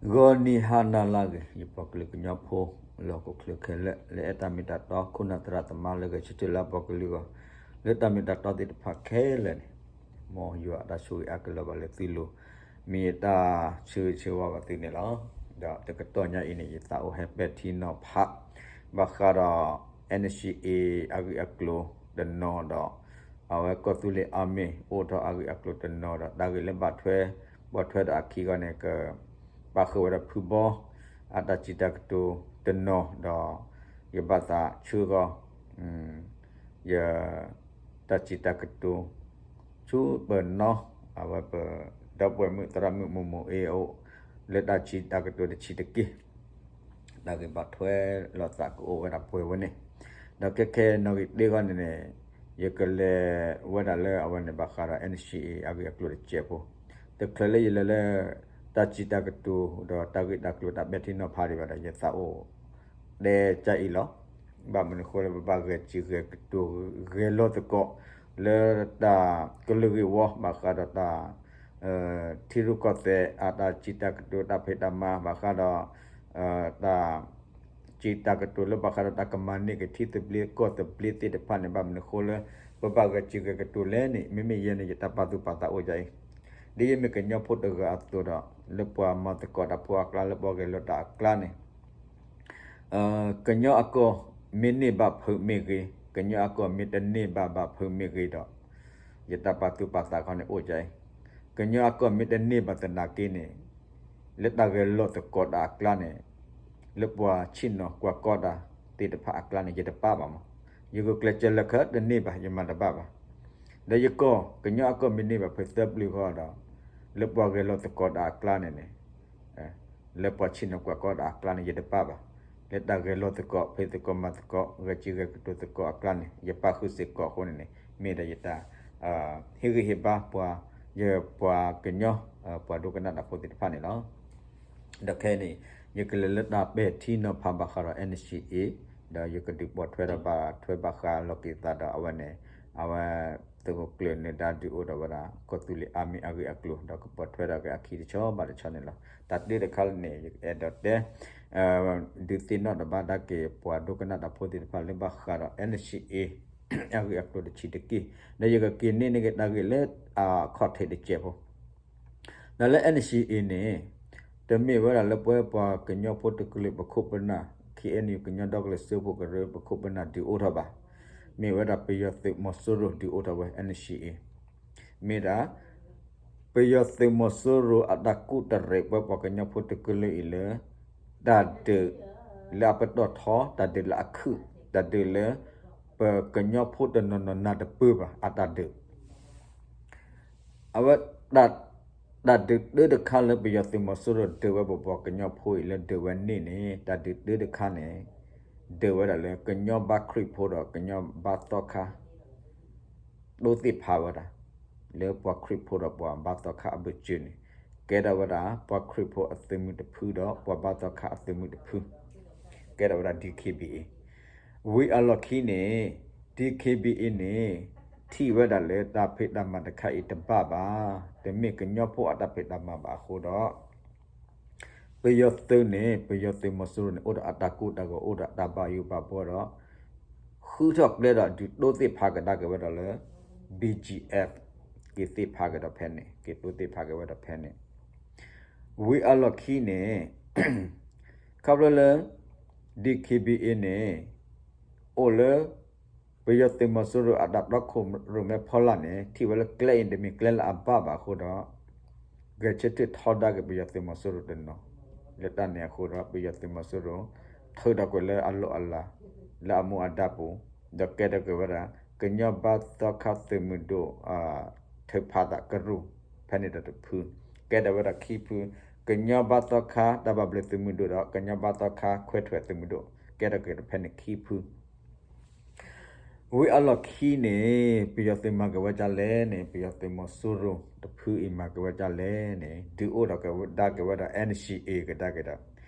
ဂီၤနံၤဟါနၤလၢအဂ့ၤ ယပှၤကလုာ်ကညီဖိ လၢဟီၣ်ခိၣ်ချၢခဲလၢာ် လၢအဲၣ်တၢ်မ့ၢ်တၢ်တီ ခိၣ်နၢ်သရၣ်သမါလၢဂဲၤဆၢထၢၣ်လၢအပှၤကလုာ်အဂီၢ် လၢတၢ်မ့ၢ်တၢ်တီသ့ၣ်တဖၣ်ခဲလၢာ်န့ၣ် မ်ယွၤအတၢ်ဆိၣ်ဂ့ၤအါကလီၤဘၣ်လၢသုလိၤ မ့ၢ်ယတၢ်ဆၢဂ့ၤဆၢဝါဘၣ်သုန့ၣ်လီၤ. ဒီးတကတီၢ်ညါအံၤန့ၣ် ယသးအိၣ်ဟဲပဲာ်ထံနီၤဖး ဘၣ်ဃးဒီး NCA အဂ့ၢ်အကျိၤတနီၤဒီး အဝဲကီၢ်သူလ့ၤအါမ့ၢ်အိၣ်ထီၣ်အဂ့ၢ်အကျိၤတနီၤဒီး တၢ်ဂ့ၢ်လၢဘၣ်ထွဲ ဘၣ်ထွဲဒီးအခံဂီၢ်န့ၣ် ကပာ်ဃုာ်ဝဲဒၣ်ဖုဘီ အတၢ်စံးတၢ်ကတိၤတနီၤဒီး ယဘၣ်သးဆှၢဃီၤ ယ တၢ်စံးတၢ်ကတိၤ ဆူပနီၢ် အဝဲပဒီပုၢ်ဝဲၢ်မုၣ်သရၣ်မုၣ်မိၢ်မိၢ်အ့အအိၣ် လၢတၢ်စံးတၢ်ကတိၤတဆံးတက့ၢ် တၢ်ဂ့ၢ်ဘၣ်ထွဲလိာ်သးကအိၣ်ဝဲဒၣ်ပှဲၤဝဲန့ၣ် ဒီးခဲခဲနီၣ်ဂံၢ်တ့ၢ်ဂီၢ်န့ၣ်န့ၣ် ယကလဲၤဝဲဒၣ်လၢအဝဲန့ၣ်ဘၣ်ဃးဒီး NCA အဂ့ၢ်အကျိၤတစဲးဖိ တချုးလၢယလဲၤလၢ တၢ်စံးတၢ်ကတိၤဒီးတၢ်ဂ့ၢ်တၢ်ကျိၤတၢ်ပဲာ်ထံနီၤဖးဒံးဘၣ်ဒီး ယသးအိၣ် တဲကအံၤလီၤ. ဘၣ်မနုၤအဃိလၢပဘၣ်ဂဲၤစံးဂဲၤကတိၤဂဲၤလိာ်သကိး လၢတၢ်ကလုာ်ဂ့ၢ်ဝီ ဘၣ်ဃးဒီးတၢ် ထံရူၢ်ကီၢ်သဲးအတၢ်စံးတၢ်ကတိၤတၢ်ဖံးတၢ်မၤ ဘၣ်ဃးဒီး တၢ် စံးတၢ်ကတိၤလၢဘၣ်ဃးဒီးတၢ်ကမၤန့ၢ်က့ၤထံသဘျ့ကီၢ်သဘျ့သ့ၣ်တဖၣ်န့ၣ် ဘၣ်မနုၤအဃိလၢ ပဘၣ်ဂဲၤစံးဂဲၤကတိၤလဲၣ်န့ၣ် မ့မ့ၢ်ယဲန့ၣ် ယတၢ်ပာ်သူၣ်ပာ်သးအိၣ်ဒ်အံၤ ဒ်ယမ့ၢ်ကညီဖိတဂၤအသိးဒီး လၢပှၤမၤသကိးတၢ်ဖိအကျါ လၢပှၤဂဲၤလိာ်တၢ်အကျါန့ၣ် ကညီအကီၢ်မ့ၢ်န့ၢ်ဘၣ်ဖုးမ့ၢ်ဂ့ၤ, ကညီအကီၢ်မ့ၢ်တန့ၢ်ဘၣ်ဘၣ်ဖုးမ့ၢ်ဂ့ၤဒီး ယတၢ်ပာ်သူၣ်ပာ်သးခီန့ၣ်အိၣ်ဒ်အံၤ, ကညီအကီၢ်မ့ၢ်တန့ၢ်ဘၣ်သနာ်က့န့ၣ် လၢတၢ်ဂဲၤလိာ်သကိးတၢ်အကျါန့ၣ် လၢပှၤဆ့ၣ်နီၤကွၢ်ကီတၢ်သ့ၣ်တဖၣ်အကျါန့ၣ် ယတပၣ်ဘၣ်မး, ယဂုာ်ကျဲးစၢးလၢခဲတန့ၢ်ဘၣ် ယမၤတဘၣ်ဘၣ်, ဒီးယကီၢ် ကညီအကီၢ်မ့ၢ်န့ၢ်ဘၣ်ဖုးသၢပျုၤဃီဒီး လၢပှၤဂဲၤလိာ်သကိးတၢ်အကျါန့ၣ်န့ၣ် လၢပှၤဆ့ၣ်နီၤကွၢ်ကီတၢ်အကျါန့ၣ် ယတပၣ်ဘၣ်, လၢတၢ်ဂဲၤလိာ်သကိး ဖံးသကိးမၤသကိး ဂဲၤစံးဂဲၤကတိၤသကိးအကျါန့ၣ် ယပာ်ဃုာ်စ့ၢ်ကီးအဃိန့ၣ်န့ၣ် မ့ၢ်ဒၣ်ယတၢ် ဟ့ၣ်ဂံၢ်ဟ့ၣ်ဘါပှၤ ယပှၤကညီ ပှၤဒိကနၣ်တၢ်ဖိသ့ၣ်တဖၣ်န့ၣ်လီၤ. ဒီးခဲအံၤန့ၣ် ယကလဲၤလၢတၢ်ပဲာ်ထံနီၤဖးဘၣ်ဃးဒီး NCA ဒီးယကဒုးပိာ်ထွဲဒီးဘၣ်ထွဲဘၣ်ဃးလိာ်က့ၤသးဒီးအဝဲန့ၣ် အဝဲ သုးခိၣ်ကျၢၢ်နၢၤဒါဒုးအိၣ်ဒီးဝဲဒၣ် ကီၢ်သူလ့ၤအါမံၤအဂ့ၢ်အကျိၤ ဒီးကပိာ်ထွဲဒီးက့ၤအခံတဆီဘၣ်တဆီန့ၣ်လီၤ. တၢ်တ့ၢ်တခါန့ၣ် ယအဲၣ်ဒိးတဲ ဒုးသ့ၣ်နီၣ်တၢ်ဘၣ်ဒါက့ၤ ပှၤဒိကနၣ်တၢ်ဖိသ့ၣ်တဖၣ်လၢဘၣ်ဃးဒီး NCA အဂ့ၢ်အကျိၤတဆံးတက့ၢ်, ဒီးယကက့ၤန့ၢ်န့ၢ်က့ၤတၢ်ဂ့ၢ်လၢအခီၣ်ထံးတစဲးဖိ ဒီးလၢ NCA န့ၣ် တမ့ၢ်ဝဲဒၣ်လၢပဝဲပှၤကညီဖိတကလုာ်ပခိၣ်ပနၢ် KNU ကညီဒီကလုာ်စၢဖှိၣ်ကရၢပခိၣ်ပနၢ်ဒုးအိၣ်ထီၣ်ဘၣ်. မ့ၢ်ဝဲဒၣ်ပယီၤသုးမီၤစိရိၤဒုးအိၣ်ထီၣ်ဝဲ NCA မ့ၢ်ဒၣ် ပယီၤသုးမီၤစိရိၤအတၢ်ကူၣ်တရဲးပဝဲပှၤကညီဖိတကလုာ်အံၤလၢ တၢ်ဒုးလၢအပတီၢ်ထီ တၢ်ဒုးလၢအခုၣ် တၢ်ဒုးလၢ ပကညီဖိတနီၤနီၤနၢ်တပၢၢ်ဘၣ် အတၢ်ဒုး အဝဲ တၢ်ဒုးတၢတခါလၢပယီၤသုးမီၤစိရိၤဒုးဝဲပပှၤကညီဖိအံၤလၢဒုးဝဲန့ၣ်န့ၣ် တၢ်ဒုးတၢတခါန့ၣ် ဒုးဝဲဒၣ်လၢ ကညီဘါခရံာ်ဖိဒီးကညီဘါသီခါ တိသ့ၣ်ဖးဝဲဒၣ် လၢပှၤခရံာ်ဖိဒီးပှၤဘါသီခါအဘၢၣ်စၢၤန့ၣ် ကဲထီၣ်ဝဲဒၣ် ပှၤခရံာ်ဖိအသုးမုၢ်တဖုဒီး ပှၤဘါသီခါအသုးမုၢ်တဖု ကဲထီၣ်ဝဲဒၣ် DKBA ဝံၤအလီၢ်ခံန့ၣ် DKBA န့ၣ် ထံၣ်ဝဲဒၣ်လၢတၢ်ဖံးတၢ်မၤတခါအံၤတဘၣ်ဘၣ်, တမ့ၢ်ကညီဖိအတၢ်ဖံးတၢ်မၤဘၣ်အဃိဒီး ပယီၤသုးန့ၣ် ပယီၤသုးမီၤစိရိၤန့ၣ် အိၣ်ဒီးအတၢ်ကိၢ်တၢ်ဂီၤ အိၣ်ဒီးအတၢ်ဘၣ်ယိၣ်ဘၣ်ဘှီဒီး ဃုထီၣ်ကျဲဒီးဒုးတိသ့ၣ်ဖးကဒါက့ၤဝဲဒၣ်လၢ BGF က့ၤသ့ၣ်ဖးက့ၤဒီးဖဲန့ၣ် က့ၤတိသ့ၣ်ဖးက့ၤဝဲဒၣ်ဖဲန့ၣ် ဝံၤအလီၢ်ခံန့ၣ် ခီဖျိလၢ DKBA န့ၣ် အိၣ်လၢ ပယီၤသုးမီၤစိရိၤအတၢ်တီခိၣ်ရိၣ်မဲဖီလာ်န့ၣ် ထံၣ်ဝဲလၢကျဲအံၤတမ့ၢ်ကျဲလၢအဘၣ်ဘၣ်အဃိဒီး ဂဲၤဆၢထၢၣ်ထီဒါက့ၤပယီၤသုးမီၤစိရိၤတနီၤ လၢတၢ်န့ၣ်အဃိဒီး ပယီၤသုးမီၤစိရိၤ ထုးထီၣ်ကွံာ်လၢအလီၢ်အလၤ လၢအမူအဒါပူၤ ဒီးကဲထီၣ်ကွံာ်ဝဲဒၣ် ကညီဘါသီခါသုးမုၢ်ဒိၣ် ထုးဖးသးကရူၢ် ဖဲန့ၣ်ဒီးတဖု ကဲထီၣ်ဝဲဒၣ်ခံဖု ကညီဘါသီခါတၢ်ဘၣ်ဘျုးသုးမုၢ်ဒိၣ်ဒီး ကညီဘါသီခါခွဲးထွဲးသုးမုၢ်ဒိၣ် ကဲထီၣ်ကွံာ်ဖဲန့ၣ်ခံဖု ဝံၤအလီၢ်ခံန့ၣ် ပယီၤသုးမၤက့ၤဝဲဒ်လဲၣ်န့ၣ် ပယီၤသုးမီၤစိရိၤတဖုအံၤမၤက့ၤဝဲဒ်လဲၣ်န့ၣ် ဒုးအိၣ်ဒီးကဒါက့ၤဝဲဒၣ် NCA ကဒါက့ၤဒီး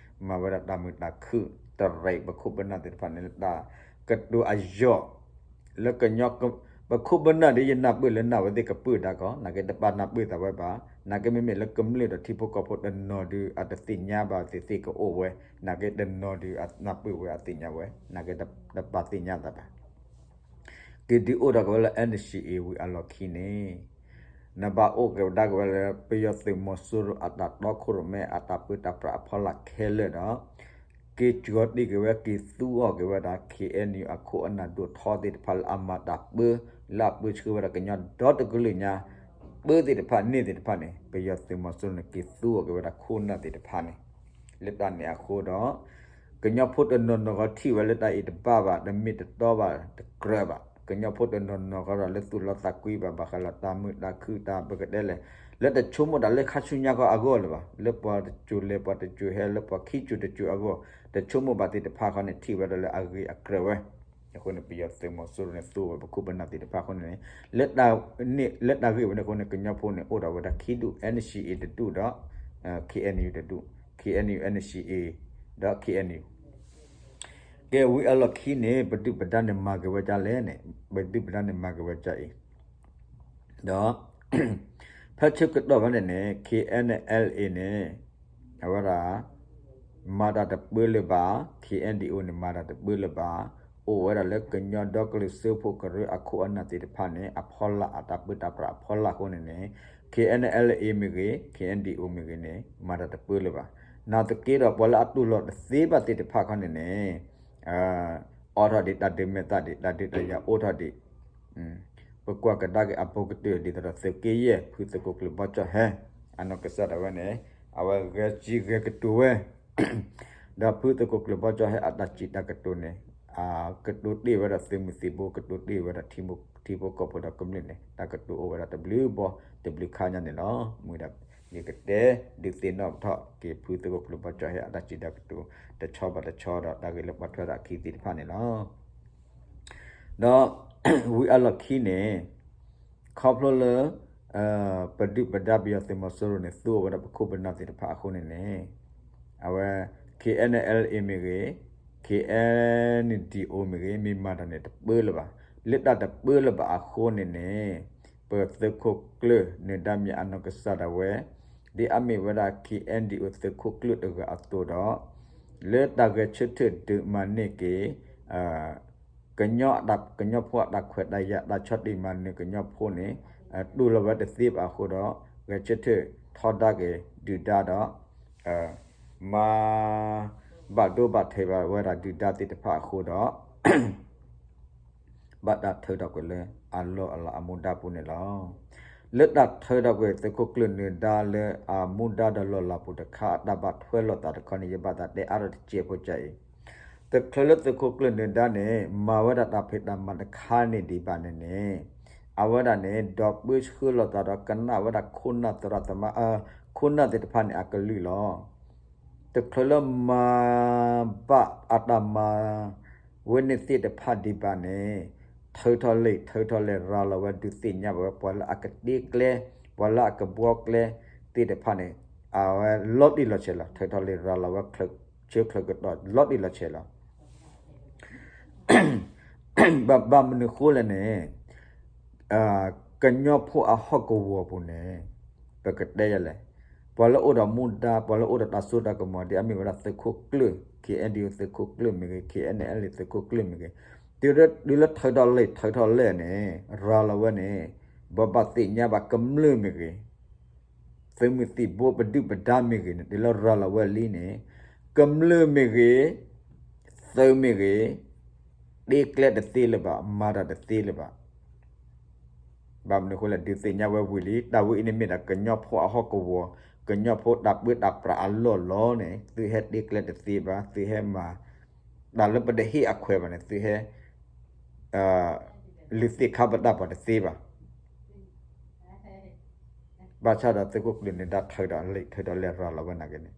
မၤဝဲဒၣ်တၢ်မုာ်တၢ်ခုၣ် တရံးပခိၣ်ပနၢ်သ့ၣ်တဖၣ်န့ၣ် လၢတၢ်ကတိၤအယိာ် လၢကညီ ပခိၣ်ပနၢ်ဒီးယနၢ်ပၢၢ်လၢနၢ်ဝဲသ့ၣ်ကပၢၢ်ဒၣ်ကီး နာ်က့တပာ်နၢ်ပၢၢ်သးဝဲဘၣ် နာ်က့မ့မ့ၢ်လၢကမျၢၢ်ဒီးထံဖိကီၢ်ဖိတနီၤဒုး အတသ့ၣ်ညါဘၣ်သ့ၣ်သ့ၣ်ကအိၣ်ဝဲ, နာ်က့တနီၤဒုးအနၢ်ပၢၢ်ဝဲအသ့ၣ်ညါဝဲ, နာ်က့တပာ်သ့ၣ်ညါသးဘၣ်. က့ၤဒုးအိၣ်ထီၣ်က့ၤဝဲလၢ N C A ဝံၤအလီၢ်ခံန့ၣ် နဘၣ်အိၣ်က့ၤဝဲဒၣ်က့ၤဝဲလၢ ပယီၤသုးမီၤစိရိၤအတၢ်တီခိၣ်ရိၣ်မဲအတၢ်ပၢတၢ်ပြးအဖီလာ်ခဲလၢာ်ဒီး က့ၤကၠီၤတ့ၢ်က့ၤဝဲ က့ၤသူအီၤက့ၤဝဲဒၣ် K N U အခိၣ်အနၢ်ဒိၣ်ထီသ့ၣ်တဖၣ်လၢအမၤတၢ်ပၢ လၢအပၢဆှၢဝဲဒၣ်ကညီဒီတကလုာ်ညါ ပၢသ့ၣ်တဖၣ်န့ၢ်သ့ၣ်တဖၣ်န့ၣ် ပယီၤသုးမီၤစိရိၤန့ၣ် က့ၤသူအီၤက့ၤဝဲဒၣ်ခိၣ်နၢ်သ့ၣ်တဖၣ်န့ၣ် လၢတၢ်န့ၣ်အဃိဒီး ကညီဖိတနီၤနီၤဂီၢ်ထံၣ်ဝဲလၢတၢ်အံၤတဘၣ်ဘၣ် တမ့ၢ်တတီဘၣ် တကြၢးဘၣ်. ကညီဖိတနီၤနီၤဂီၢ်ဒီးလၢသူၣ်လီသးကွံဘၣ် ဘၣ်ဃးလီၤတၢ်မုာ်တၢ်ခုၣ်တၢ်ပကတဲလဲၣ် လၢတဆိကမိၣ်တၢ်လၢခါဆူညါခီအဂီၢ်လၢၤဘၣ်. လၢပှၤတစိၤလဲၤပှၤတစိၤဟဲ လၢပှၤခံစိၤတစိၤအဂီၢ် တဆိကမိၣ်ဘၣ်သ့ၣ်တဖၣ်ခီန့ၣ် ထံၣ်ဝဲဒၣ်လၢအဂ့ၤအကြၢးဝဲ. အဃိန့ၣ် ပယီၤသုးမီၤစိရိၤန့ၣ် သူဝဲပခိၣ်ပနၢ်သ့ၣ်တဖၣ်အဃိန့ၣ်န့ၣ် လၢတၢ်ဂ့ၢ်ဝဲန့ၣ်အဃိန့ၣ် ကညီဖိန့ၣ်အိၣ်ထီၣ်ဝဲဒၣ်ခံဒူၣ် N C A တဒူၣ်ဒီး K N U တဒူၣ် K N U N C A ဒီး K N U ကဲဝံၤအလီၢ်ခံန့ၣ် ပဒုၣ်ပဒါန့ၣ်မၤက့ၤဝဲဒ်လဲၣ်န့ၣ် ပဒုၣ်ပဒါန့ၣ်မၤက့ၤဝဲဒ်အံၤ ဒီး ဖဲဆၢကတီၢ်ဝဲန့ၣ်န့ၣ် K N L A န့ၣ် အဝဲဒၣ် မၤတၢ်တပၢလၢၤဘၣ်, K N D O န့ၣ် မၤတၢ်တပၢလၢၤဘၣ်, အိၣ်ဝဲဒၣ်လၢကညီဒီကလုာ်စၢဖှိၣ်ကရၢအခိၣ်အနၢ်သ့ၣ်တဖၣ်န့ၣ် အဖီလာ်အတၢ်ပၢတၢ်ပြးအဖီလာ်အဃိန့ၣ်န့ၣ် K N L A မ့ၢ်ဂ့ၤ, K N D O မ့ၢ်ဂ့ၤန့ၣ် မၤတၢ်တပၢလၢၤဘၣ်. နာ်သက့ဒီး ပှၤလၢအတူၢ်လိာ်တသ့ဘၣ်သ့ၣ်တဖၣ်ခီန့ၣ်န့ၣ် အိးထီၣ်ဒံးတၢ်ဒုးမဲာ်သၣ်ဒံး တၢ်ဒုးတၢ်ယၤအိးထီၣ်ဒံး ပကွၢ်ကဒါက့ၤအဘူးကတၢၢ်ဒ်သိးဒီးသုးက့ယဲၢ် ဖုသုးခိၣ်ကျၢၢ်ဘီကၠီၣ်ဟဲ အနီၢ်ကစၢ်ဒၣ်ဝဲန့ၣ် အဝဲဂဲၤစံၣ်ဂဲၤကတိၤဝဲ ဒီးဖုသုးခိၣ်ကျၢၢ်ဘီကၠီၣ်ဟဲအတၢ်စံးတၢ်ကတိၤန့ၣ် ကတိၤတ့ၢ်ဝဲဒၣ်သုးမုၢ်သံၣ်ဘိ ကတိၤတ့ၢ်ဝဲဒၣ်ထံဖိကီၢ်ဖိဒီးကမျၢၢ်န့ၣ် တၢ်ကတိၤအိၣ်ဝဲဒၣ်တဘျုးဘီတဘျုးခါညါန့ၣ်လီၤ. မ့ၢ်ဒၣ်ယကတဲဒုးသ့ၣ်နီၣ်ထီၣ်က့ၤဖုသုးခိၣ်ကျၢၢ်ဘီကၠီၣ်ဟဲအတၢ်စံးတၢ်ကတိၤ တဆီဘၣ်တဆီဒီးတၢ်ဂ့ၢ်လၢပှၤထွဲဒၣ်အခံသ့ၣ်တဖၣ်န့ၣ်လီၤ. ဒီး ဝံၤအလီၢ်ခံန့ၣ် ခီဖျိလၢ ပဒုၣ်ပဒါပယီၤသုးမီၤစိရိၤန့ၣ် သူအီၤဝဲဒၣ်ပခိၣ်ပနၢ်သ့ၣ်တဖၣ်အဃိန့ၣ်န့ၣ် အဝဲ K N L A မ့ၢ်ဂ့ၤ, K N D O မ့ၢ်ဂ့ၤ မ့ၢ်မၤတၢ်န့ၣ်တပၢလၢၤဘၣ်. လၢတၢ်တပၢလၢၤဘၣ်အဃိန့ၣ်န့ၣ် ပသုးခိၣ်ကျၢၢ်နၢၤဒါမံၤအနီၢ်ကစၢ်ဒၣ်ဝဲ ဒ်အမ့ၢ်ဝဲဒၣ် K N D O သုးခိၣ်ကျၢၢ်တဂၤအသိးဒီး လၢတၢ်ဂဲၤဆၢထၢၣ်ဒုးမၤန့ၢ်က့ၤ ကညီဖိအတၢ်ခွဲးတၢ်ယာ်တၢ်ဆီၣ်တံၢ်မၤနၢၤကညီဖိန့ၣ် တူၢ်လိာ်ဝဲတသ့ဘၣ်အဃိဒီး ဂဲၤဆၢထၢၣ်ထီဒါက့ၤဒုၣ်ဒါဒီး မၤ ဘၣ်ဒိဘၣ်ထံးဘၣ်ဝဲဒၣ်ဒုၣ်ဒါသ့ၣ်တဖၣ်အဃိဒီး ဘၣ်တၢ်ထုးထီၣ်ကွံာ်လၢအလီၢ်အလၤအမူဒါပူၤန့ၣ်လီၤ. လၢတၢ်ထုးထီၣ်ကွံာ်သုးခိၣ်ကျၢၢ်နၢၤဒါလၢအမူဒါဒီးလီၢ်လၤပူၤတခါ အတၢ်ဘၣ်ထွဲလိာ်သးတခီန့ၣ် ယဘၣ်သးတဲအါထီၣ်တစဲးဖိကါအံၤ တချုးလၢသုးခိၣ်ကျၢၢ်နၢၤဒါန့ၣ် မၤဝဲဒၣ်တၢ်ဖံးတၢ်မၤတခါန့ၣ်ဒံးဘၣ်န့ၣ်န့ၣ် အဝဲဒၣ်န့ၣ် ဒီးပၢဆှၢလိာ်သးဒီးကနၣ်ဝဲဒၣ်ခိၣ်နၢ်သရၣ်သမါ ခိၣ်နၢ်သ့ၣ်တဖၣ်န့ၣ်အကလုၢ်လီၤ. တချုးလၢမၤဘၣ်အတၢ်မၤ ဝဲန့ၣ်သ့ၣ်တဖၣ်ဒံးဘၣ်န့ၣ် ထုးထီၣ်လံာ်ထုးထီၣ်လဲၢ်ရၤလီၤဝဲဒုးသ့ၣ်ညါဘၣ်ဝဲ ပှၤလၢအကတ့ကျဲ ပှၤလၢအကဘှီကျဲသ့ၣ်တဖၣ်န့ၣ် အဝဲလီၤတံၢ်လီၤဆဲးလီၤ. ထုးထီၣ်လံာ်ရၤလီၤဝဲ ဆၢချၢကတီၢ်လီၤတံၢ်လီၤဆဲးလီၤ. ဘၣ်မနုၤဃိလဲၣ်န့ၣ် ကညီဖိအဟီၣ်ကဝီၤပူၤန့ၣ် ပကတဲယလဲၣ်, ပှၤလၢအိၣ်ဒီးမူဒါ ပှၤလၢအိၣ်ဒီးတၢ်စိတၢ်ကမီၤ ဒ်အမ့ၢ်ဝဲဒၣ်သုးခိၣ်ကျၢၢ် K N D O သုးခိၣ်ကျၢၢ်မ့ၢ်ဂ့ၤ K N L A သုးခိၣ်ကျၢၢ်မ့ၢ်ဂ့ၤ, တုၤလၢထုးထီၣ်လံာ်ထုးထီၣ်လဲၢ်န့ၣ် ရၤလီၤဝဲန့ၣ် ပဘၣ်သ့ၣ်ညါဘၣ်ကမျၢၢ်မ့ၢ်ဂ့ၤ သုးမုၢ်သံၣ်ဘိပဒုၣ်ပဒါမ့ၢ်ဂ့ၤန့ၣ် တုၤလၢရၤလီၤဝဲလံန့ၣ် ကမျၢၢ်မ့ၢ်ဂ့ၤ သုးမ့ၢ်ဂ့ၤ တ့ကျဲတသ့လၢၤဘၣ် မၤတၢ်တသ့လၢၤဘၣ်. ဘၣ်မနုၤအဃိလဲၣ် ဒုးသ့ၣ်ညါဝဲဝံၤလံ တၢ်ဝဲအံၤန့ၣ်မ့ၢ်ဒၣ်ကညီဖိအဟီၣ်ကဝီၤ ကညီဖိတၢ်ပၢတၢ်ပြးအလီၢ်လီၤန့ၣ် သုဟဲတ့ကျဲတသ့ဘၣ် သုဟဲမၤ တၢ်လၢပတဟ့ၣ်အခွဲးဘၣ်န့ၣ် သုဟဲ လုၢ်သ့ၣ်ခါပတာ်ပှၤတသ့ဘၣ်. ဘၣ်ဆၣ်ဒီးသုးခိၣ်ကျၢၢ်နၢၤဒါထုးဒီးလံာ်ထုးဒီးလဲၢ်ရၤလီၤဝဲနာ်က့န့ၣ်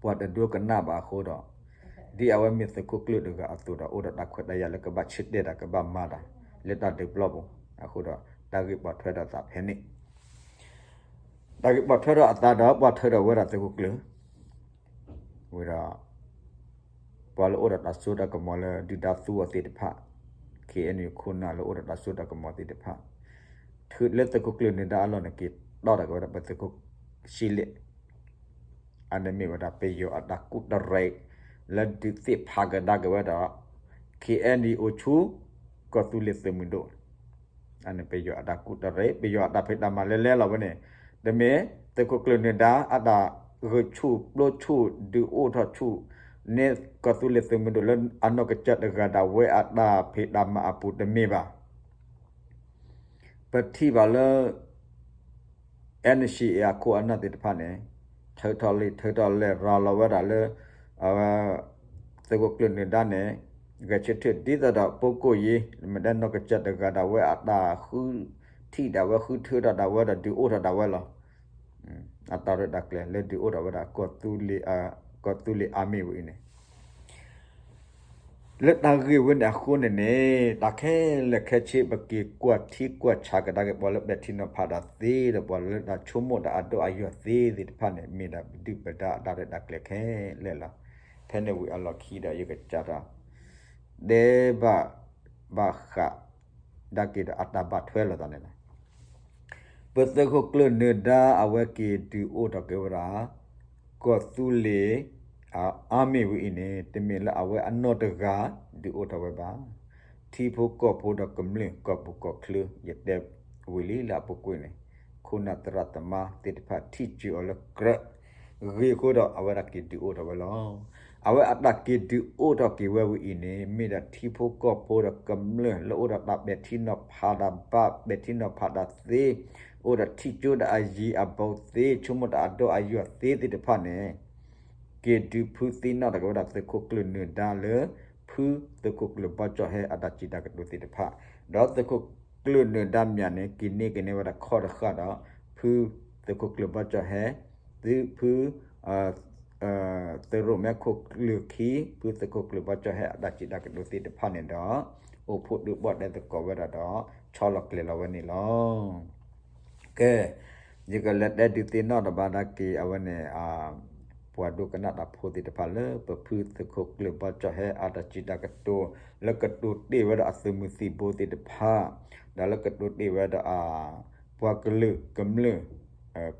ပှၤတဒိကနၣ်ဘၣ်အဃိဒီး ဒ်အဝဲမ့ၢ်သုးခိၣ်ကျၢၢ်တဂၤအသိးဒီး အိၣ်ဒီးတၢ်ခွဲးတၢ်ယာ်လၢကဘၣ်ဆၢတဲာ်တၢ်ကဘၣ်မၤတၢ် လၢတၢ်ဒုးပျီပူၤအဃိဒီး တၢ်ဂ့ၢ်ပိာ်ထွဲထီၣ်သးဖဲန့ၣ် တၢ်ဂ့ၢ်ပိာ်ထွဲထီၣ်အသးဒီး ပိာ်ထွဲထီၣ်ဝဲဒၣ်သုးခိၣ်ကျၢၢ် ဝံၤဒီး ပှၤလၢအိၣ်ဒီးတၢ်စိတၢ်ကမီၤလၢဒုၣ်ဒါသူအီၤသ့ၣ်တဖၣ် K N U ခိၣ်နၢ်လၢအိၣ်ဒီးတၢ်စိတၢ်ကမီၤသ့ၣ်တဖၣ် ထုးလၢသုးခိၣ်ကျၢၢ်နၢၤဒါအလီၢ်န့ၣ်က့ၤ တီၢ်ထီၣ်က့ၤဝဲဒၣ်ပသုးခိၣ်ဆံလ့ၣ် အန့ၣ်မ့ၢ်ဝဲဒၣ်ပယီၤအတၢ်ကူၣ်တရံး လၢဒုးသ့ၣ်ဖးကဒါက့ၤဝဲဒၣ် ခ့ၣ်အဲၣ်ယူၣ်အိၣ်ဆူ ကီၢ်သူလ့ၤသုးမုၢ်ဒိၣ် အန့ၣ်ပယီၤအတၢ်ကူၣ်တရံး ပယီၤအတၢ်ဖံးတၢ်မၤလဲၤလဲၤလီၤဝဲန့ၣ် တမ့ၢ်သုးခိၣ်ကျၢၢ်နၢၤဒါ အတၢ်ဂုာ်ဆူၣ်ပျိဆူၣ် ဒုးအိၣ်ထီၣ်ဆူၣ်န့ၢ်ကီၢ်သူလ့ၤသုးမုၢ်ဒိၣ်လၢအနီၢ်ကစၢ်တဂၤဒၣ်ဝဲအတၢ်ဖံးတၢ်မၤအပူၤတမ့ၢ်ဘၣ်. ပထံၣ်ဘၣ်လၢ NCA အခိၣ်အနၢ်သ့ၣ်တဖၣ်န့ၣ် ထုးထီၣ်လံ ထုးထီၣ်လဲၤရၤလီၤဝဲဒၣ်လၢ အဝဲ သုးခိၣ်ကျၢၢ်နၢၤဒါန့ၣ် ဂဲၤဆၢထၢၣ်ဒ်သိးဒီးပကိၣ်ယံၤ မ့ၢ်ဒၣ်နီၢ်ကစၢ်တဂၤဒၣ်ဝဲအတၢ်ဃုထံၣ်ဒၣ်ဝဲ ဃုထၢထီၣ်ဒၣ်ဝဲဒီးဒုးအိၣ်ထီၣ်ဒၣ်ဝဲလီၤ. အတၢ်ရဲၣ်တၢ်ကျဲၤလၢဒုးအိၣ်ထီၣ်ဝဲဒၣ် ကီၢ်သူလ့ၤအါမံၤဝဲအံၤန့ၣ် လၢတၢ်ဂ့ၢ်ဝဲန့ၣ်အဃိန့ၣ်န့ၣ် တၢ်ခဲလၢာ်ခဲဆ့ ပက့ၤကွၢ်ထံကွၢ်ဆးကဒါက့ၤပှၤလၢပဲာ်ထံနီၤဖးတၢ်သ့ဒီး ပှၤလၢတၢ်ဆိကမိၣ်တၢ်အဒိၣ်အယိာ်သ့သ့ၣ်တဖၣ်န့ၣ် မ့ၢ်ဒၣ်ပဒုၣ်ပဒါအတၢ်ရဲၣ်တၢ်ကျဲၤခဲလၢာ်လီၤ. ဖဲန့ၣ်ဝံၤအလီၢ်ခံဒီး ယကစးထီၣ် တဲဘၣ်ဘၣ်ဃး ဒါက့ၤဒီးအတၢ်ဘၣ်ထွဲလိာ်သးန့ၣ်လီၤ. ပသုးခိၣ်ကျၢၢ်နၢၤဒါအဝဲက့ၤဒုးအိၣ်ထီၣ်က့ၤဝဲဒၣ် ကီၢ်သူလ့ၤ အါမ့ၢ်ဝဲအံၤန့ၣ် တမ့ၢ်လၢအဝဲအနီၢ်တဂၤဒုးအိၣ်ထီၣ်ဝဲဘၣ်. ထံဖိကီၢ်ဖိဒီးကမျၢၢ်ကီၢ်ပူၤကီၢ်ချၢ ယတဲဝံၤလံလၢအပူၤကွံာ်န့ၣ် ခိၣ်နၢ်သရၣ်သမါသ့ၣ်တဖၣ်ထံၣ်စၢၤအီၤလၢကြၢး ဂ့ၤအဃိဒီး အဝဲဒၣ်က့ၤဒုးအိၣ်ထီၣ်ဝဲလီၤ. အဝဲအတၢ်က့ၤဒုးအိၣ်ထီၣ်က့ၤဝဲဝဲအံၤန့ၣ် မ့ၢ်ဒၣ်ထံဖိကီၢ်ဖိဒီးကမျၢၢ်လၢအိၣ်ဒီးတၢ်ပဲာ်ထံနီၤဖးတၢ်ဘၣ် ပဲာ်ထံနီၤဖးတၢ်သ့ အိၣ်ဒီးထံၣ်ကၠိဒီးအယံၤအဘူးသ့ ဆိကမိၣ်တၢ်အဒိၣ်အယိာ်သ့သ့ၣ်တဖၣ်န့ၣ် က့ၤဒုးဖုသံနီၣ်ထီၣ်က့ၤဝဲဒၣ်သုးခိၣ်ကျၢၢ်နၢၤဒါလၢ ဖုသုးခိၣ်ကျၢၢ်ဘီကၠီၣ်ဟဲအတၢ်စံးတၢ်ကတိၤသ့ၣ်တဖၣ်, ဒီးသုးခိၣ်ကျၢၢ်နၢၤဒါမၠးန့ၣ် က့ၤန့ၢ်က့ၤန့ၢ်ဝဲဒၣ်ခီၣ်တဃၣ်ဒီး ဖုသုးခိၣ်ကျၢၢ်ဘီကၠီၣ်ဟဲ သုဖု သုးရိၣ်မဲခိၣ်ကျၢၢ်ခံ ဖုသုးခိၣ်ကျၢၢ်ဘီကၠီၣ်ဟဲအတၢ်စံးတၢ်ကတိၤသ့ၣ်တဖၣ်န့ၣ်ဒီး အိၣ်ဖှိၣ်ဒုးဘီၣ်တဲသကိးဝဲဒၣ်ဒီး ဆီလီၤကျဲၤလီၤဝဲန့ၣ်လီၤ. ကဲ, ယကလဲၤတဲဒုးသ့ၣ်နီၣ်တဘၣ်ဒၣ်က့ၤအဝဲန့ၣ် ပှၤဒိကနၣ်တၢ်ဖိသ့ၣ်တဖၣ်လၢ ပဖုသုးခိၣ်ကျၢၢ်ဘီကၠီၣ်ဟဲအတၢ်စံးတၢ်ကတိၤ လၢကတိၤတ့ၢ်ဝဲဒၣ်အသုးမုၢ်သံၣ်ဘိသ့ၣ်တဖၣ်, ဒီးလၢကတိၤတ့ၢ်ဝဲဒၣ်အ ပှၤကလုာ်ကမျၢၢ်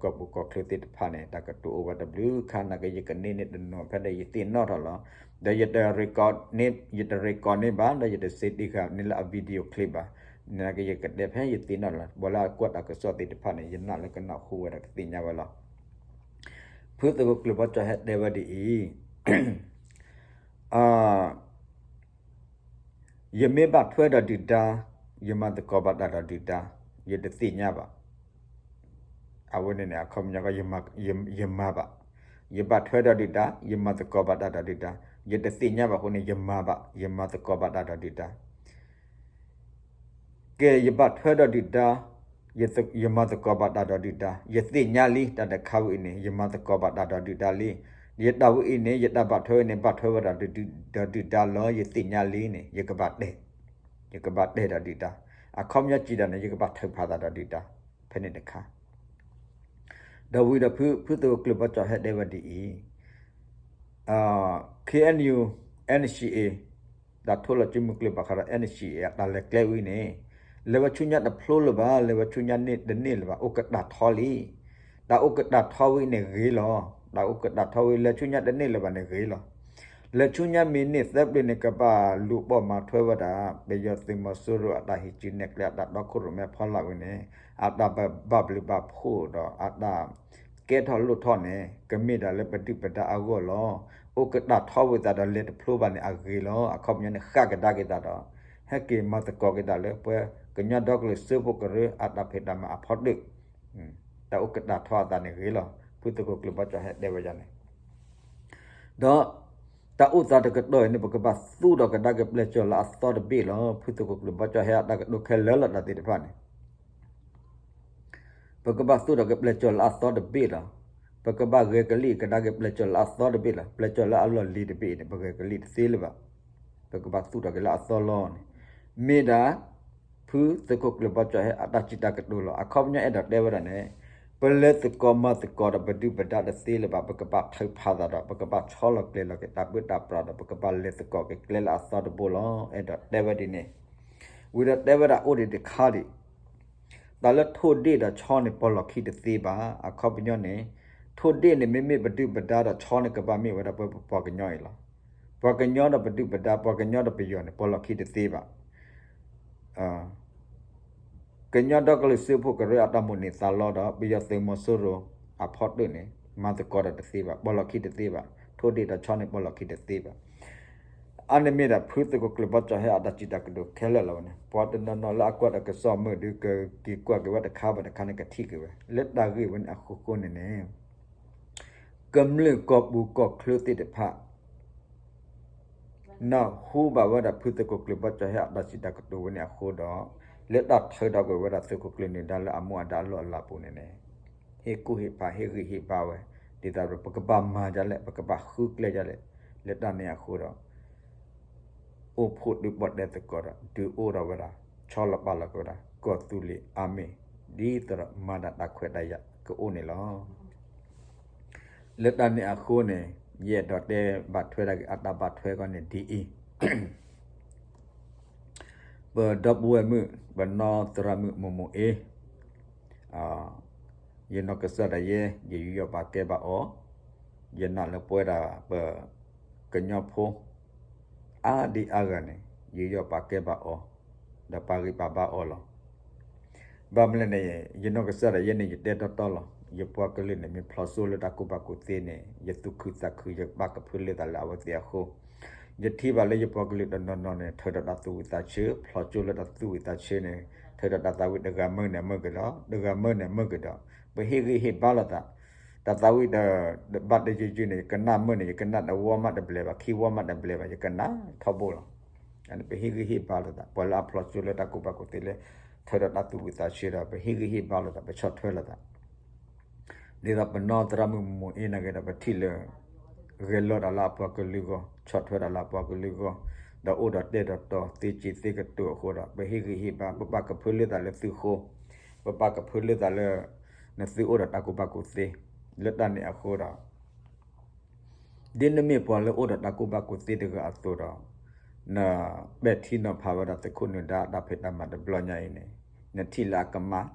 ကီၢ်ပူၤကီၢ်ချၢသ့ၣ်တဖၣ်န့ၣ် တၢ်ကတိၤအိၣ်ဝဲတဘျုးခါ နာ်က့ ယကန့ၢ်န့ၢ်တနီၤဖဲဒီးယသ့ၣ်နီၣ်ထီၣ်လီၤ. ဒီးယတရ့ကီးန့ၢ်ဘၣ် ဒီးယတ send ဃာ်န့ၢ်လၢအ video clip ဘၣ်, နာ်က့ ယကတဲဖဲယသ့ၣ်နီၣ်လီၤ. ပှၤလၢအကွၢ်တၢ်ကစီၣ်သ့ၣ်တဖၣ်န့ၣ် ယနာ်လၢကနၢ်ဟူဝဲဒီးကသ့ၣ်ညါဝဲလီၤ. ဖုသုးခိၣ်ကျၢၢ်ဘီကၠီၣ်ဟဲတဲဝဲဒ်အံၤ ယမ့ၢ်ဘၣ်ထွဲဒီးဒုၣ်ဒါ, ယမၤသကိးဘၣ်တၢ်ဒီးဒုၣ်ဒါ, ယတသ့ၣ်ညါဘၣ်. အဝဲန့ၣ်န့ၣ် အခီပညီကီး ယမၤဘၣ်. ယဘၣ်ထွဲဒီးဒုၣ်ဒါ, ယမၤသကိးဘၣ်တၢ်ဒီးဒုၣ်ဒါ, ယတသ့ၣ်ညါဘၣ်အဃိန့ၣ် ယမၤဘၣ်, ယမၤသကိးဘၣ်တၢ်ဒီးဒုၣ်ဒါ ကဲ ယဘၣ်ထွဲဒီးဒုၣ်ဒါ, ယမၤသကိးဘၣ်တၢ်ဒီးဒုၣ်ဒါ, ယသ့ၣ်ညါလံ တၢ်တခါဝဲအံၤန့ၣ် ယမၤသကိးဘၣ်တၢ်ဒီးဒုၣ်ဒါလံ. ယတၢ်ဝဲအံၤန့ၣ် ယတၢ်ဘၣ်ထွဲဝဲန့ၣ် ဘၣ်ထွဲဝဲဒၣ်ဒီးဒုၣ်ဒါလီၤ ယသ့ၣ်ညါလံန့ၣ် ယကဘၣ်တဲ, ယကဘၣ်တဲဒီးဒုၣ်ဒါ, အခီပညီစံးဒၣ်န့ၣ် ယကဘၣ်ထုးဖးသးဒီးဒုၣ်ဒါ ဖဲန့ၣ်တခါ ဒီးဝံၤဒီးဖုသုးခိၣ်ကျၢၢ်ဘီကၠီၣ်ဟဲတဲဝဲဒ်အံၤ, KNU, NCA တၢ်ထိလီၤစုမုၢ်ကျၢၢ်ဘၣ်ဃးဒီး NCA အတၢ်လဲၤကျဲဝံၤန့ၣ် လဲၤဝဲဆူညါတဖျိလၢၤဘၣ်, လဲၤဝဲဆူညါန့ၢ်တန့ၢ်လၢၤဘၣ်, အိၣ်ကတၢ်ထီလံ. တၢ်အိၣ်ကတၢ်ထီဝံၤန့ၣ်ဂ့ၤလီၤ. တၢ်အိၣ်ကတၢ်ထီဝံၤ လဲၤဆူညါတန့ၢ်လၢၤဘၣ်န့ၣ်ဂ့ၤလီၤ. လဲၤဆူညါမ့ၢ်န့ၢ်သၢပျၢၤန့ၣ် ကဘၣ်လူၤပိာ်မၤထွဲဝဲဒၣ် ပယီၤသုးမီၤစိရိၤအတၢ်ဟံးစုနဲၣ်ကျဲအတၢ်တီခိၣ်ရိၣ်မဲဖီလာ်ဝံၤန့ၣ် အတၢ်ဘၣ်ဘျုးဘၣ်ဖှိၣ်ဒီးအတၢ် ကဲထီၣ်လိၣ်ထီၣ်န့ၣ် ကမ့ၢ်ဒၣ်လၢပဒုၣ်ပဒါအဂီၢ်လီၤ. အိၣ်ကတၢ်ထီဝံၤသတးဒီးလဲၤတဖျိဘၣ်န့ၣ်အဂ့ၤလီၤ. အခီပညီန့ၣ် ဃၣ်ကဒါက့ၤသးဒီး ဟဲက့ၤမၤသကိးက့ၤသးလၢပှၤကညီဒီကလုာ်စၢဖှိၣ်ကရၢအတၢ်ဖံးတၢ်မၤအဖီတၢၣ်, တၢ်အိၣ်ကတၢ်ထီအသးန့ၣ်ဂ့ၤလီၤ. ဖုသုးခိၣ်ကျၢၢ်ဘီကၠီၣ်ဟဲတဲဝဲဒ်န့ၣ် ဒီးတၢ်အိၣ်သးတကတီၢ်အံၤန့ၣ် ပကဘၣ်သူၣ်ထီၣ်ကဒါက့ၤပျဲၢ်ကၠီၣ်လၢအသီတဘ့ၣ်လီၤ. ဖုသုးခိၣ်ကျၢၢ်ဘီကၠီၣ်ဟဲအတၢ်ကတိၤခဲလၢာ်လီၤတၢ်သ့ၣ်တဖၣ်န့ၣ် ပကဘၣ်သူၣ်ထီၣ်က့ၤပျဲၢ်ကၠီၣ်လၢအသီတဘ့ၣ်လီၤ. ပကဘၣ်ဂဲၤကလံၣ်ကဒါက့ၤပျဲၢ်ကၠီၣ်လၢအသီတဘ့ၣ်လီၤ. ပျဲၢ်ကၠီၣ်လၢအလီၢ်လံၤတဘ့ၣ်အံၤန့ၣ် ပဂဲၤကလံၣ်တသ့လၢၤဘၣ်. ပကဘၣ်သူၣ်ထီၣ်က့ၤလၢအသီလီၤန့ၣ် မ့ၢ်ဒၣ် ဖုသုးခိၣ်ကျၢၢ်ဘီကၠီၣ်ဟဲအတၢ်စံးတၢ်ကတိၤလီၤ. အခီပညီအဲၣ်ဒိးတဲဝဲဒၣ်န့ၣ် ပလဲၤသကိးမၤသကိးဒီးပဒုၣ်ပဒါတသ့လၢၤဘၣ်. ပကဘၣ်ထုးဖးသးဒီး ပကဘၣ်ဆီလီၤကျဲၤလီၤက့ၤတၢ်ဘၢတၢ်ပြးဒီး ပကဘၣ်လဲၤသကိးက့ၤကျဲလၢအသီတဘိလီၤ. အဲၣ်ဒိးတဲဝဲဒ်န့ၣ် ဝံၤဒီးတဲဝဲဒၣ်အိၣ်ဒံးတခါဒံး တၢ်လၢထိၣ်ဒ့ၣ်ဒီးဆီန့ၣ် ပီၢ်လီၢ်ခံတသ့ဘၣ်. အခီပညီန့ၣ် ထိၣ်ဒ့ၣ်န့ၣ် မ့မ့ၢ်ပဒုၣ်ပဒါဒီးဆီန့ၣ် ကဘၣ်မ့ၢ်ဝဲဒၣ်ပှၤကညီအံၤလီၤ. ပှၤကညီဒီးပဒုၣ်ပဒါ ပှၤကညီဒီးပယီၤန့ၣ် ပီၢ်လီၢ်ခံတသ့ဘၣ်. ကညီဒီကလုာ်စၢဖှိၣ်ကရၢအတၢ်မိၣ်န့ၢ်သးလီဒီး ပယီၤသုးမီၤစိရိၤအဖီတၢၣ်န့ၣ် မၤသကိးဒီးတသ့ဘၣ်, ပီၢ်လီၢ်ခံတသ့ဘၣ်. ထိၣ်ဒ့ၣ်ဒီးဆီန့ၣ် ပီၢ်လီၢ်ခံတသ့ဘၣ်. အါန့ၢ်မ့ၢ်ဒၣ်ဖုသုးခိၣ်ကျၢၢ်ဘီကၠီၣ်ဟဲအတၢ်စံးတၢ်ကတိၤခဲလၢာ်လီၤဝဲန့ၣ်, ပှၤတနီၤနီၤလၢအကွၢ်တၢ်ကစီၣ်မုၢ်ဒီး ကက့ၤကွၢ်က့ၤဝဲတခါဘၣ်တခါန့ၣ် ကထံၣ်က့ၤဝဲ လၢတၢ်ဂ့ၢ်ဝဲန့ၣ်အဃိဃိန့ၣ်န့ၣ် ကမျၢၢ်ကီၢ်ပူၤကီၢ်ချၢသ့ၣ်တဖၣ် နၢ်ဟူဘၣ်ဝဲဒၣ်ဖုသုးခိၣ်ကျၢၢ်ဘီကၠီၣ်ဟဲအတၢ်စံးတၢ်ကတိၤဝဲန့ၣ်အဃိဒီး လၢတၢ်ထုးထီၣ်ကွံာ်ဝဲဒၣ်သုးခိၣ်ကျၢၢ်နၢၤဒါလၢအမူအဒါအလီၢ်အလၤပူၤန့ၣ်န့ၣ် ဟ့ၣ်ကူၣ်ဟ့ၣ်ဖးဟ့ၣ်ဂံၢ်ဟ့ၣ်ဘါဝဲ, ဒ်သိးဒီးပကဘၣ်မၤဒ်လဲၣ် ပကဘၣ်ဃုကျဲဒ်လဲၣ်, လၢတၢ်န့ၣ်အဃိဒီး အိၣ်ဖှိၣ်ဒုးပီၣ်တဲသကိးဒီး ဒုးအိၣ်ထီၣ်ဝဲဒၣ် ဆီလီၤပာ်လီၤက့ၤဝဲဒၣ် ကီၢ်သူလ့ၤအါမ့ၢ် ဒ်သိးဒီးမၤတၢ်တၢ်ခွဲးတၢ်ယာ်ကအိၣ်န့ၣ်လီၤ. လၢတၢ်န့ၣ်အဃိန့ၣ် ယအဲၣ်ဒိးတဲဘၣ်ထွဲဒၣ်က့ၤအတၢ်ဘၣ်ထွဲခီန့ၣ်ဒ်အံၤ, ပဒီပုၢ်ဝဲၢ်မုၣ် ပနီၢ်သရၣ်မုၣ်မိၢ်မိၢ်အ့ ယနီၢ်ကစၢ်ဒၣ်ယဲ ယယူးယီၣ်ပာ်ကဲဘၣ်အီၤ, ယနာ်လၢပဝဲဒၣ်ပကညီဖိ အါဒံအါဂၤန့ၣ် ယူးယီၣ်ပာ်ကဲဘၣ်အီၤ, ဒီးပာ်ဂံၢ်ပာ်ဘါအီၤလီၤ. ဘၣ်မနုၤလဲၣ်န့ၣ် ယနီၢ်ကစၢ်ဒၣ်ယဲန့ၣ် ယတဲတီတီလီၤ. ယပှၤကလုာ်န့ၣ် မ့ၢ်ဖျိးစိလၢတၢ်ကူၣ်ဘၣ်ကူၣ်သ့န့ၣ် ယသူၣ်ခုသးခု ယဘၣ်ကဖၢလၢသးလၢအဝဲသ့ၣ်အဃိ, ယထံၣ်ဘၣ်လၢယပှၤကလုာ်တနီၤနီၤန့ၣ် ထုးထီၣ်တၢ်သူၣ်ဝံၣ်သးဆၢ, ဖျိးစိလၢတၢ်သူၣ်ဝံၣ်သးဆၢန့ၣ် ထုးထီၣ်တၢ်သးဝံၣ် တဂၤမၢန့ၣ်မၢကဒီး တဂၤမၢန့ၣ်မၢကဒီး, ပဟ့ၣ်ဂံၢ်ဟ့ၣ်ဘါလိာ်သး, တၢ်သးဝံၣ်ဒီး ဘၣ်တယုၢ်ယုၢ်န့ၣ် ယကနၣ်မၢန့ၣ် ယကနၣ်တဝီမးတဘျဲးဘၣ် ခံဝီမးတဘျဲးဘၣ် ယကနၣ်ထီဘိလီၤ. ပဟ့ၣ်ဂံၢ်ဟ့ၣ်ဘါလိာ်သး ပှၤလၢအဖျိးစိလၢတၢ်ကူၣ်ဘၣ်ကူၣ်သ့လၢ ထုးထီၣ်တၢ်သူၣ်ဝံၣ်သးဆၢဒီး ပဟ့ၣ်ဂံၢ်ဟ့ၣ်ဘါလိာ်သး ပဆီၣ်ထွဲလိာ်သး ဒ်သိးပနီၢ်သရၣ်မုၣ်မိၢ်မိၢ်အ့န့ၣ်က့ၤဒီး ပထံၣ်လၢ ဂဲၤလိာ်တၢ်လၢအပှၤကလုာ်အဂီၢ် ဆီၣ်ထွဲတၢ်လၢအပှၤကလုာ်အဂီၢ်, ဒီးအိၣ်ဒီးတဲာ်ဒီးတီၤ သ့စံးသ့ကတိၤအဃိဒီး ပဟ့ၣ်ဂံၢ်ဟ့ၣ်ဘါ ပဘၣ်ကဖၢလၢသးလၢသုဃိ, ပဘၣ်ကဖၢလၢသးလၢ နသုအိၣ်ဒီးတၢ်ကူၣ်ဘၣ်ကူၣ်သ့, လၢတၢ်န့ၣ်အဃိဒီး ဒ်နမ့ၢ်ပှၤလၢအိၣ်ဒီးတၢ်ကူၣ်ဘၣ်ကူၣ်သ့တဂၤအသိးဒီး နပဲာ်ထံနီၤဖးဝဲဒၣ်သုးခိၣ်နၢၤဒါအတၢ်ဖံးတၢ်မၤတဘျီညါအံၤန့ၣ် နထံၣ်လၢအကမၣ်,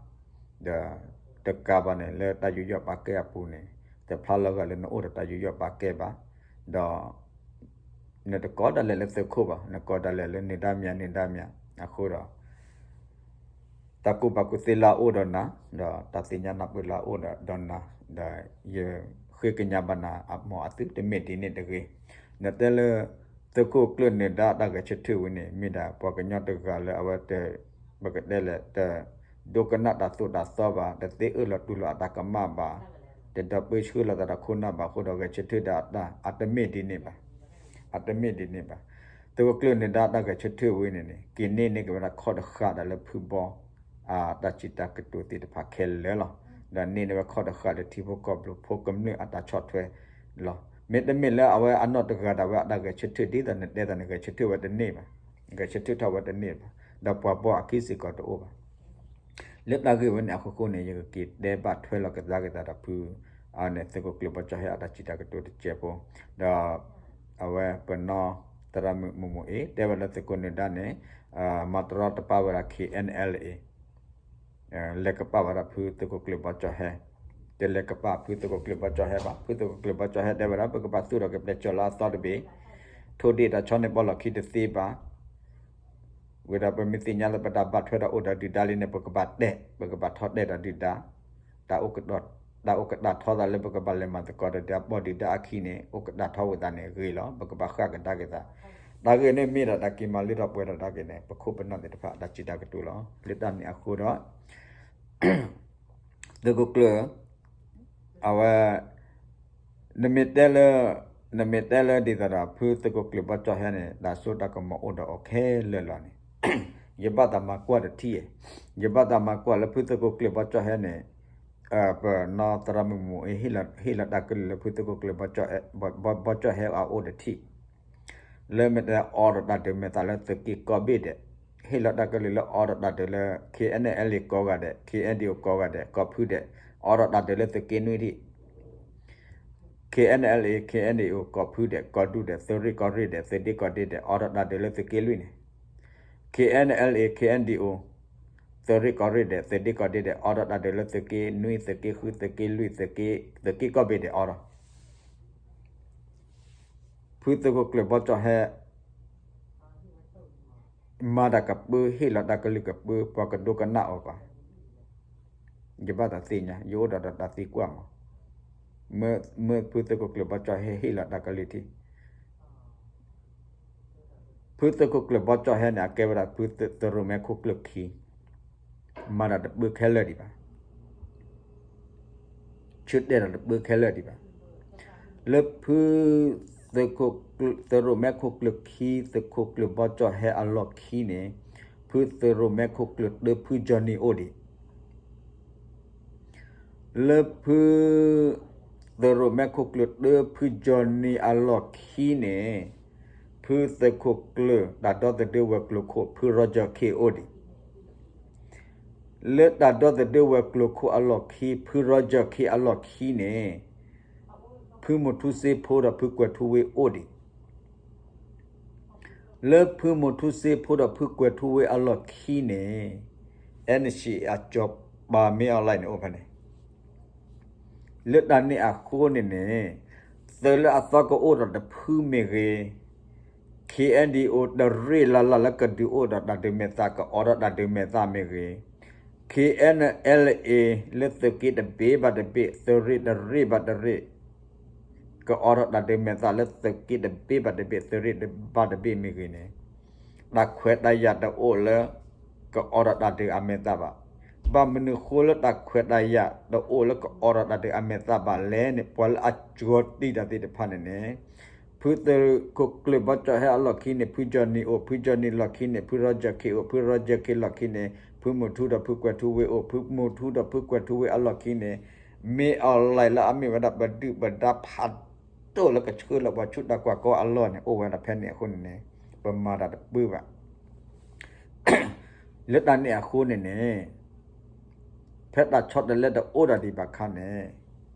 ဒီးတကးဘၣ်န့ၣ် လၢတၢ်ယူးယီၣ်ပာ်ကဲအပူၤန့ၣ် တဖျါလီၤဂာ်လၢနအိၣ်ဒီးတၢ်ယူးယီၣ်ပာ်ကဲဘၣ်, ဒီး နတကိးဒၣ်လဲာ်လၢသုးခိၣ်ဘၣ်, နကိးဒၣ်လဲာ်လၢနၢၤဒါမံၤနၢၤဒါမံၤအဃိဒီး တၢ်ကူၣ်ဘၣ်ကူၣ်သ့လၢအအိၣ်ဒီးနၤ, ဒီးတၢ်သ့ၣ်ညါနၢ်ပၢၢ်လၢအအိၣ်ဒီးနၤ, ဒီးယဃ့ကညးဘၣ်နၤအမိၢ်အသုတမ့ၢ်ဒ်န့ၣ်တဂ့ၤ. နတဲလၢ သုးခိၣ်ကျၢၢ်နၢၤဒါအတၢ်ဂဲၤဆၢထၢၣ်ဝဲန့ၣ် မ့ၢ်ဒၣ်ပှၤကညီတဂၤလၢအဝဲတ ပကတဲလဲၣ် တ ဒိကနၣ်တၢ်သိၣ်တၢ်သီဘၣ်, တသ့အၢၣ်လီၤတူၢ်လိာ်အတၢ်ကမၣ်ဘၣ်, တဒီပုၢ်ဝဲၢ်ဆှၢလီၤသးဒီးခိၣ်နၢ်ဘၣ်အဃိဒီး ဂဲၤဆၢထၢၣ်ဒီးအတၢ် အတမ့ၢ်ဒ်န့ၣ်ဘၣ်. အတမ့ၢ်ဒ်န့ၣ်ဘၣ်. သုးခိၣ်ကျၢၢ်နၢၤဒါအတၢ်ဂဲၤဆၢထၢၣ်ဝဲန့ၣ်န့ၣ် က့ၤန့ၢ်န့ၢ်က့ၤဝဲဒၣ်ခီၣ်တဃာ်ဒီးလၢဖုဘီ အတၢ်စံးတၢ်ကတိၤသ့ၣ်တဖၣ်ခဲလၢာ်လီၤ. ဒီးန့ၢ်န့ၢ်ဝဲခီၣ်တဃာ်လၢထံဖိကီၢ်ဖိကမျၢၢ်အတၢ်ဆီၣ်ထွဲလီၤ. မ့တမ့ၢ်လၢအဝဲအနီၢ်တဂၤဒၣ်ဝဲအတၢ်ဂဲၤဆၢထၢၣ်ဒ်သိးနတဲသးန့ၣ် ဂဲၤဆၢထၢၣ်ဝဲတန့ၢ်ဘၣ်. ဂဲၤဆၢထၢၣ်ထီၣ်ဝဲတန့ၢ်ဘၣ်. ဒီးပှၤဘီအခံစ့ၢ်ကီးတအိၣ်ဘၣ်. လၢတၢ်ဂ့ၢ်ဝဲန့ၣ်အဃိဃိန့ၣ် ယကက့ၤတဲဘၣ်ထွဲလီၤကဒါက့ၤသးဒီးဖု န့ၣ် သုးခိၣ်ကျၢၢ်ဘီကၠီၣ်ဟဲအတၢ်စံးတၢ်ကတိၤတစဲးဖိ, ဒီး အဝဲပနီၢ်သရၣ်မုၣ်မိၢ်မိၢ်အ့ တဲဝဲလၢသုးခိၣ်နၢၤဒါန့ၣ် မၤတရီတပါဝဲဒၣ် K N L A လဲၤကပာ်ဝဲဒၣ်ဖုသုးခိၣ်ကျၢၢ်ဘီကၠီၣ်ဟဲ, တလဲၤကပာ်ဖုသုးခိၣ်ကျၢၢ်ဘီကၠီၣ်ဟဲဘၣ်. ဖုသုးခိၣ်ကျၢၢ်ဘီကၠီၣ်ဟဲတဲဝဲဒၣ် ပကဘၣ်သူၣ်ထီၣ်က့ၤပျဲၢ်ကၠီၣ်လၢအသီတဘ့ၣ်, ထိၣ်ဒ့ၣ်ဒီးဆီန့ၣ်ပီၢ်လီၢ်ခံတသ့ဘၣ်. ဝံၤဒီးပမ့ၢ်သ့ၣ်ညါလၢပတၢ်ဘၣ်ထွဲဒီးအိၣ်ဒီးဒုၣ်ဒါလံန့ၣ် ပကဘၣ်တဲာ်, ပကဘၣ်ထီၣ်တဲာ်ဒီးဒုၣ်ဒါ, တၢ်အိၣ်ကတၢၢ်ထီသးလၢပကဘၣ်လဲၤမၤသကိးဒီးဒုၣ်ဒါ ပီၢ်ဒုၣ်ဒါအခံန့ၣ် အိၣ်ကတၢၢ်ထီဝဲသးန့ၣ်ဂ့ၤလီၤ. ပကဘၣ်ဃၣ်ကဒါက့ၤသး. တၢ်ဂ့ၢ်န့ၣ်မ့ၢ်ဒၣ်တၢ်က့ၤမၤလၢထီၣ်ပှဲၤထီၣ်တၢ်ဂ့ၢ်န့ၣ် ပခိၣ်ပနၢ်သ့ၣ်တဖၣ်အတၢ်စံးတၢ်ကတိၤလီၤ. လၢတၢ်န့ၣ်အဃိဒီး သုးခိၣ်ကျၢၢ် အဝဲ နမ့ၢ်တဲလၢ နမ့ၢ်တဲလၢဒ်သိးဒီး ဖုသုးခိၣ်ကျၢၢ်ဘီကၠီၣ်ဟဲန့ၣ် တၢ်စိတၢ်ကမီၤအိၣ်ဒီးအီၤခဲလၢာ်လီၤန့ၣ် ယဘၣ်သးမၤကွၢ်တထံၣ်, ယဘၣ်သးမၤကွၢ်လၢဖုသုးခိၣ်ကျၢၢ်ဘီကၠီၣ်ဟဲန့ၣ် ပနီၢ်သရၣ်မုၣ်မိၢ်မိၢ်အ့ ဟ့ၣ်လီၤတၢ်ကလုၢ်လၢဖုသုးခိၣ်ကျၢၢ်ဘီကၠီၣ်ဟဲအအိၣ်တထံၣ် လၢမ့ၢ်တဲအီဒီးတၢ်ဒုးမဲာ်သးလၢသုးက့ကိးဘ့ၣ်ဒဲး, ဟ့ၣ်လီၤတၢ်ကလုၢ်လၢအီဒီးတၢ်ဒုးလၢ K N L A ကိးဂၤဒဲး, K N D O ကိးဂၤဒဲး, ကီၢ်ဖုဒဲး, အီဒီးတၢ်ဒုးလၢသုးက့နွံထံၣ်, K N L A, K N D O ကီၢ်ဖုဒဲး, ကီၢ်ဒူဒဲး, သုးရ့ၣ်ကီၢ်ရ့ၣ်ဒဲး, သုးဒ့ကီၢ်ဒ့ဒဲး, အီဒီးတၢ်ဒုးလၢသုးက့လွံၢ်န့ၣ်, K N L A, K N D O သုးရ့ၣ်ကီၢ်ရ့ၣ်ဒဲး သုးဒ့ကီၢ်ဒ့ဒဲး အိးထီၣ်တၢ်ဒုးလၢသုးက့နွံ သုးက့ဃု သုးက့လွံၢ် သုးက့ သုးက့ကီၢ်ဘ့ၣ်ဒဲးအိးထီၣ် ဖုသုးခိၣ်ကျၢၢ်ဘီကၠီၣ်ဟဲ မၤတၢ်ကပၢ ဟ့ၣ်လီၤတၢ်ကလုၢ်ကပၢ ပှၤကဒိကနၣ်အီၤပှၤ ယဘၣ်သးသ့ၣ်ညါ ယအိၣ်ဒီးတၢ်သံကွၢ်မး, မ့ၢ်ဖုသုးခိၣ်ကျၢၢ်ဘီကၠီၣ်ဟဲဟ့ၣ်လီၤတၢ်ကလုၢ်ထံ ဖုသုးခိၣ်ကျၢၢ်ဘီကၠီၣ်ဟဲန့ၣ် အကဲဝဲဒၣ်ဖုသုးရိၣ်မဲခိၣ်ကျၢၢ်ခံ, မၤတၢ်တပၢခဲလၢာ်ဒံးဘၣ် ဆၢတဲာ်တၢ်တပၢခဲလၢာ်ဒံးဘၣ်. လၢဖု သုးရိၣ်မဲခိၣ်ကျၢၢ်ခံ သုးခိၣ်ကျၢၢ်ဘီကၠီၣ်ဟဲအလီၢ်ခံန့ၣ် ဖုသုးရိၣ်မဲခိၣ်ကျၢၢ်တၢ ဖုကၠီၣ်နံၣ်အိၣ်ဒံး လၢဖု သုးရိၣ်မဲခိၣ်ကျၢၢ်တၢ ဖုကၠီၣ်နံၣ်အလီၢ်ခံန့ၣ် ဖုသုးခိၣ်ကျၢၢ်တၢ်ဒီသဒၢဝဲၤကျိၤခိၣ် ဖုရီကၢၢ်ခ့အိၣ်ဒံး လၢတၢ်ဒီသဒၢဝဲၤကျိၤခိၣ်အလီၢ်ခံ ဖုရီကၢၢ်ခ့အလီၢ်ခံန့ၣ် ဖုမူၤထူစ့ဖိဒီးဖုကွဲၤထူဝ့အိၣ်ဒံး လၢဖုမူၤထူစ့ဖိဒီးဖုကွဲၤထူဝ့အလီၢ်ခံန့ၣ် NCA အကၠီၤပၤမ့ၢ်အီၤလဲၣ်န့ၣ်အိၣ်ဖဲန့ၣ် လၢတၢ်န့ၣ်အဃိန့ၣ်န့ၣ် သုးလၢအသီကအိၣ်ဒီးတဖုမ့ၢ်ဂ့ၤ, KNDO တရ့ၣ်လၢ်လၢ်လၢကဒုးအိၣ်ဒီးတၢ်ဒုးမဲာ်သၣ် ကအိးထီၣ်တၢ်ဒုးမဲာ်သၣ်မ့ၢ်ဂ့ၤ, KNLA လၢသုးက့တဘ့ၣ်ဘၣ်တဘ့ၣ် သုးရ့ၣ်တရ့ၣ်ဘၣ်တရ့ၣ် ကအိးထီၣ်တၢ်ဒုးမဲာ်သၣ်လၢသုးက့တဘ့ၣ်ဘၣ်တဘ့ၣ် သုးရ့ၣ်ဘၣ်တဘ့ၣ်မ့ၢ်ဂ့ၤန့ၣ် တၢ်ခွဲးတၢ်ယာ်တအိၣ်လၢ ကအိးထီၣ်တၢ်ဒုးအမဲာ်သၣ်ဘၣ်. ဘၣ်မနုၤဃိလၢတၢ်ခွဲးတၢ်ယာ်တအိၣ်လၢကအိးထီၣ်တၢ်ဒုးအမဲာ်သၣ်ဘၣ်လဲၣ်န့ၣ် ပှၤလၢအကၠီၤတံၢ်တၢ်သ့ၣ်တဖၣ်န့ၣ်န့ၣ် ဖုသုးခိၣ်ကျၢၢ်ဘီကၠီၣ်ဟဲအလီၢ်ခံန့ၣ် ဖုကၠီၣ်နံၣ်အိၣ်, ဖုကၠီၣ်နံၣ်လီၢ်ခံန့ၣ် ဖုရီကၢၢ်ခ့အိၣ်, ဖုရီကၢၢ်ခ့လီၢ်ခံန့ၣ် ဖုမူၤထူဒီးဖုကွဲၤထူဝ့အိၣ်, ဖုမူၤထူဒီးဖုကွဲၤထူဝ့အလီၢ်ခံန့ၣ် မ့ၢ်အီၤလဲၣ်လၢအမ့ၢ်ဝဲဒၣ်ပဒုၣ်ပဒါဖးဒိၣ်လၢကဆှၢလီၤပှၤဆူတၢ်ကွၢ်ကီအလီၢ်န့ၣ် အိၣ်ဝဲဒၣ်ဖဲန့ၣ်အဃိန့ၣ်န့ၣ် ပမၤတၢ်တပၢဘၣ်. လၢတၢ်န့ၣ်အဃိန့ၣ်န့ၣ် ဖဲတၢ်ဆီတလဲတအိၣ်ဒီးဒံးဘၣ်ခါန့ၣ်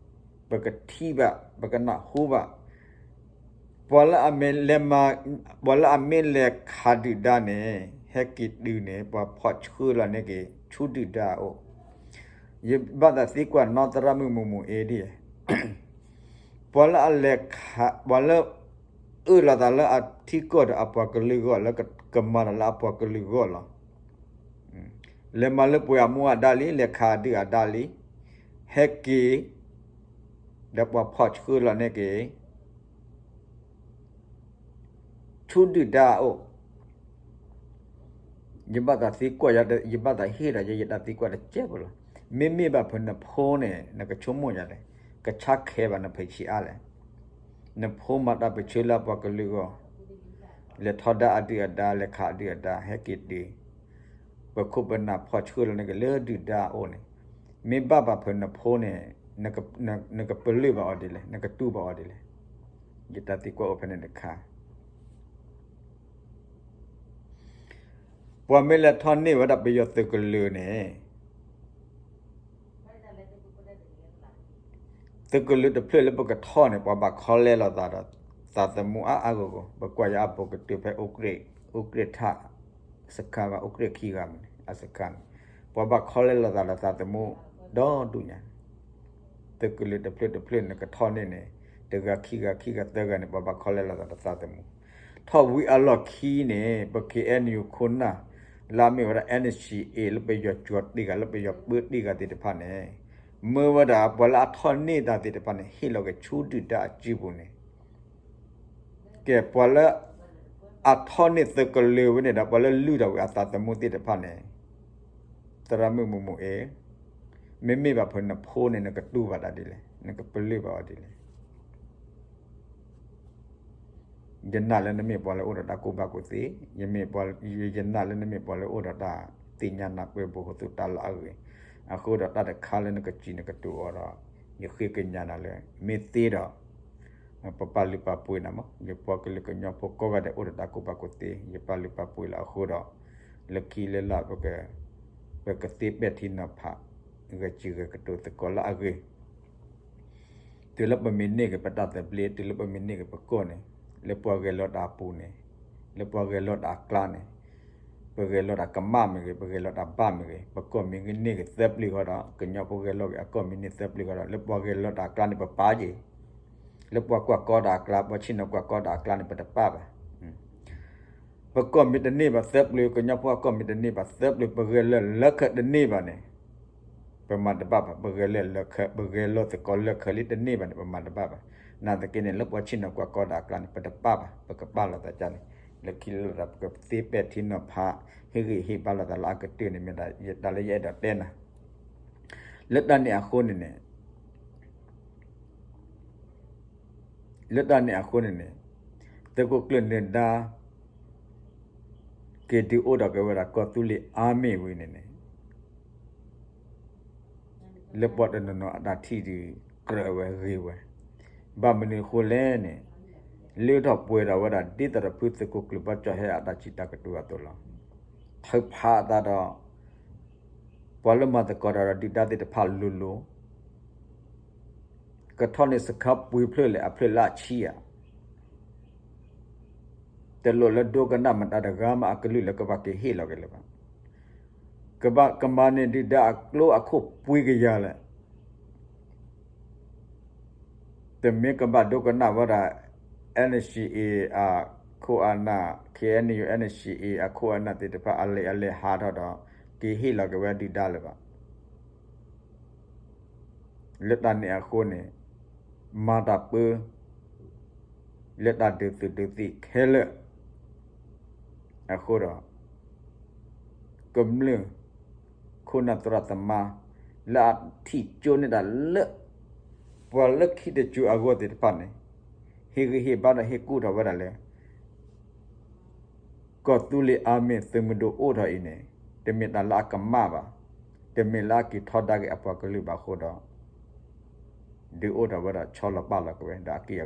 ပကထံၣ်ဘၣ် ပကနၢ်ဟူဘၣ် ပှၤလၢအမ့ၢ်လဲၤမၤ ပှၤလၢအမ့ၢ်လဲၤခးဒုၣ်ဒါန့ၣ် ဟဲက့ၤတုၤန့ၣ် ပှၤဖီၣ်ဆှၢလီၤန့ၢ်က့ၤ ဆူဒုၣ်ဒါအအိၣ် ယဘၣ်သးသံကွၢ်နီၢ်သရၣ်မုၣ်မူးမူးအ့ဒ် ပှၤလၢအလဲၤခး ပှၤလၢ အၢၣ်လီၤသးလၢအထံကီၢ်ဒီးအပှၤကလုာ်အဂီၢ် လၢကမၤတၢ်လၢအပှၤကလုာ်အဂီၢ်လီၤ. လဲၤမၤလၢပှဲၤအမူအဒါလံ လဲၤခးဒုၣ်အဒါလံ ဟဲက့ၤ ဒီးပှၤဖီၣ်ဆှၢလီၤန့ၢ်က့ၤ ဆူဒုၣ်ဒါအအိၣ် ယဘၣ်သးသံကွၢ် ယဘၣ်သးဟ့ၣ်ဒီးယတၢ်သံကွၢ်တကဲးဖိလီၤ. မ့မ့ၢ်ဘၣ်ဖုးနဖိန့ၣ် နကဆိကမိၣ်ယၤလဲၣ်, ကဆါခဲဘၣ်နဖံးဆံးအါလဲၣ်. နဖိမၤတၢ်ပၢၢ်ဆၢလၢအပှၤကလုာ်အဂီၢ်, လဲၤထီဒါအဒုၣ်အဒါ လဲၤခးအဒုၣ်အဒါ ဟဲက့ၤတုၤ ပခိၣ်ပနၢ်ဖီၣ်ဆှၢလီၤန့ၢ်က့ၤလၢဒုၣ်ဒါအအိၣ်န့ၣ်, မ့ၢ်ဘၣ်ဘၣ်ဖုးနဖိန့ၣ် နကပလၢၢ်ဘၣ်အီၤဒ်လဲၣ်, နကတူၢ်ဘၣ်အီၤဒ်လဲၣ်. ယတၢ်သံကွၢ်အိၣ်ဖဲန့ၣ်တခါ ပှၤမ့ၢ်လဲၤထီၣ်န့ၢ်ဝဲဒၣ်ပယီၤသုးကလၢၤန့ၣ် သုးကလၢၤတဖျၢၣ်လၢပကထီၣ်န့ၣ် ပှၤဘၣ်ခီလဲလီၤသးဒီးသးသမူအါအါဂီၢ်ဂီၢ်, ပကွၢ်ယအဘိကတၢၢ်ဖဲ အူကြ့ၣ်ထၣ်စခါဂၤ အူကြ့ၣ်ခံဂၤမ့ၢ်န့ၣ် အစခါန့ၣ် ပှၤဘၣ်ခီလဲလီၤသးဒီးသးသမူဒီဒူၣ်ညါ သုးကလၢၤတဖျၢၣ်တဖျၢၣ်န့ၣ် ကထီၣ်န့ၢ်န့ၣ် တဂၤခံဂၤခံဂၤသၢဂၤန့ၣ် ပှၤဘၣ်ခီလဲလီၤသးဒီးသးသမူ, ထီၣ်ဝံၤအလီၢ်ခံန့ၣ် ပ KNU ခိၣ်နၢ် လၢအမ့ၢ်ဝဲဒၣ် NCA လၢပယီၤကၠီၤတ့ၢ်ဂၤ လၢပယီၤပၢတ့ၢ်ဂၤသ့ၣ်တဖၣ်န့ၣ် မၢဝဲဒၣ်ပှၤလၢအထီၣ်န့ၢ်တၢ်သ့ၣ်တဖၣ်န့ၣ် ဟ့ၣ်လီၤက့ၤဆူဒုၣ်ဒါအစုပူၤန့ၣ် ကဲ ပှၤလၢအထီၣ်န့ၢ်သုးကလၢၤဝဲန့ၣ်ဒီး ပှၤလၢလုၢ်ထီၣ်ဝံၤအသးသမူသ့ၣ်တဖၣ်န့ၣ် သရၣ်မုၣ်မူးမူးအ့, မ့မ့ၢ်ဘၣ်ဖုးနဖိန့ၣ် နကတူၢ်ဘၣ်တၢ်ဒ်လဲၣ်, နကပလၢၢ်ဘၣ်အီၤဒ်လဲၣ်. ယနာ်လၢနမ့ၢ်ပှၤလၢအိၣ်ဒီးတၢ်ကူၣ်ဘၣ်ကူၣ်သ့, ယမ့ၢ်ပှၤ, ယနာ်လၢနမ့ၢ်ပှၤလၢအိၣ်ဒီးတၢ်သ့ၣ်ညါနၢ်ပၢၢ်ဘူးဟီၣ်ခိၣ်သ့ၣ်တၢ်လၢအဂ့ၤ, အဃိဒီးတၢ်တခါလၢနကစံးနကတိၤအီၤဒီး ယဃ့ကညးနၤလၢ မ့ၢ်သ့ဒီး ပပာ်လုၢ်ပာ်ပှ့ၤနၤမး, ယပှၤကလုာ်ကညီဖိကိးဂၤဒဲးအိၣ်ဒီးတၢ်ကူၣ်ဘၣ်ကူၣ်သ့, ယပာ်လုၢ်ပာ်ပှ့ၤလၢအဃိဒီး လၢခံလၢလၢ် ပကသ့ပဲာ်ထံနီၤဖး ဂဲၤစံၣ်ဂဲၤကတိၤသကိးလၢအဂ့ၤ တုၤလၢပမ့ၢ်န့ၢ်က့ၤပတၢ်သဘျ့, တုၤလၢပမ့ၢ်န့ၢ်က့ၤပကီၢ်န့ၣ်, လၢပှၤဂဲၤလီၤတၢ်အပူၤန့ၣ်, လၢပှၤဂဲၤလီၤတၢ်အကျါန့ၣ်, ပ ပဂဲၤလီၤတၢ်ကမၣ်မ့ၢ်ဂ့ၤ, ပဂဲၤလီၤတၢ်ဘၣ်မ့ၢ်ဂ့ၤ, ပကီၢ်မ့ၢ်ဂ့ၤန့ၢ်ဂ့ၤသၢပျုၤဃီဒီး ကညီဖိဂဲၤလီၤက့ၤအကီၢ်မ့ၢ်န့ၢ်သၢပျုၤဃီဒီး လၢပှၤဂဲၤလီၤတၢ်အကျါန့ၣ် ပပာ်က့ၤ, လၢပှၤကွၢ်ကီတၢ်အကျါ, ပှၤဆ့ၣ်နီၤကွၢ်ကီတၢ်အကျါန့ၣ် ပတပာ်ဘၣ်. ပကီၢ်မ့ၢ်တန့ၢ်ဘၣ်သၢပျုၤ, ကညီဖိအကီၢ်မ့ၢ်တန့ၢ်ဘၣ်သၢပျုၤ, ပဂဲၤလၢာ်လၢခဲတန့ၢ်ဘၣ်န့ၣ် ပမၤတဘၣ်ဘၣ်. ပဂဲၤလၢာ်လၢခဲ, ပဂဲၤလိာ်သကိးလၢာ်ခဲလံတန့ၢ်ဘၣ်န့ၣ် ပမၤတဘၣ်ဘၣ်. နာ်သက့န့ၣ် လၢပှၤဆ့ၣ်နီၤကွၢ်ကီတၢ်အကျါန့ၣ် ပတပာ်ဘၣ်, ပကပာ်လီၤသးကၢ်န့ၣ် လၢခံလၢာ်ဒီး ပကသ့ပဲာ်ထံနီၤဖး ဟ့ၣ်ဂံၢ်ဟ့ၣ်ဘါလိာ်သးလၢအကတၢၢ်န့ၣ် မ့ၢ်တၢ်လၢယအဲၣ်ဒိးတဲနၤ. လၢတၢ်န့ၣ်အဃိန့ၣ်န့ၣ် လၢတၢ်န့ၣ်အဃိန့ၣ်န့ၣ် သုးခိၣ်ကျၢၢ်နၢၤဒါ က့ၤဒုးအိၣ်ထီၣ်က့ၤဝဲဒၣ်ကီၢ်သူလ့ၤအါမ့ၢ်ဝံၤန့ၣ်န့ၣ် လၢပှၤတနီၤနီၤအတၢ်ထံၣ်ဒုး ကြၢးဝဲဂ့ၤဝဲ. ဘၣ်မနုၤအဃိလဲၣ်န့ၣ် လၢထီၣ်ပှဲၤထီၣ်ဝဲဒၣ်ဒ်သိးဒီးဖုသုးခိၣ်ကျၢၢ်ဘီကၠီၣ်ဟဲအတၢ်စံးတၢ်ကတိၤအသိးလီၤ. ထုးဖးအသးဒီး ပှၤလၢမၤသကိးတၢ်ဒီးဒုၣ်ဒါသ့ၣ်တဖၣ်လိၤလိၤ ကထီၣ်န့ၢ်စခါပှဲၤဖျၢၣ်လဲၣ် အဖျၢၣ်လၢအဆံဧါ, တလိၣ်လၢဒိကနၣ်မတၤတဂၤမးအကလုၢ်လၢကဘၣ်က့ၤဟ့ၣ်လီၤက့ၤလၢၤဘၣ်. ကဘၣ်ကမၤန့ၢ်ဒုၣ်ဒါအကျိအခိၣ်ပှဲၤကယၤလဲၣ်. တမ့ၢ်ကဘၣ်ဒိကနၣ်ဝဲဒၣ် NCA အခိၣ်အနၢ်, KNU NCA အခိၣ်အနၢ်သ့ၣ်တဖၣ် အလဲၤအလဲၤဟးထီၣ်ဒီး က့ၤဟ့ၣ်လီၤက့ၤဝဲဒုၣ်ဒါလၢၤဘၣ်. လၢတၢ်န့ၣ်အဃိန့ၣ် မၤတၢ်ပၢ လၢတၢ်ဒုးသုးဒုးသံၣ်ခဲလၢာ်အဃိဒီး ကမျၢၢ် ခိၣ်နၢ်သရၣ်သမါ လၢအထံၣ်ကၠိန့ၢ်တၢ်လၢ ပှၤလၢခံတစိၤအဂီၢ်သ့ၣ်တဖၣ်န့ၣ် ဟ့ၣ်ဂံၢ်ဟ့ၣ်ဘါဒီးဟ့ၣ်ကူၣ်ထီၣ်ဝဲဒၣ်လၢ ကီၢ်သူလ့ၤအါမ့ၢ်သုးမုၢ်ဒိၣ်အိၣ်ထီၣ်အံၤန့ၣ် တမ့ၢ်တၢ်လၢအကမၣ်ဘၣ်, တမ့ၢ်လၢအက့ၤထီဒါက့ၤအပှၤကလုာ်ဘၣ်အဃိဒီး ဒုးအိၣ်ထီၣ်ဝဲဒီးဆီလီၤပာ်လီၤက့ၤဝဲဒီးအက့ၢ်အဂီၤ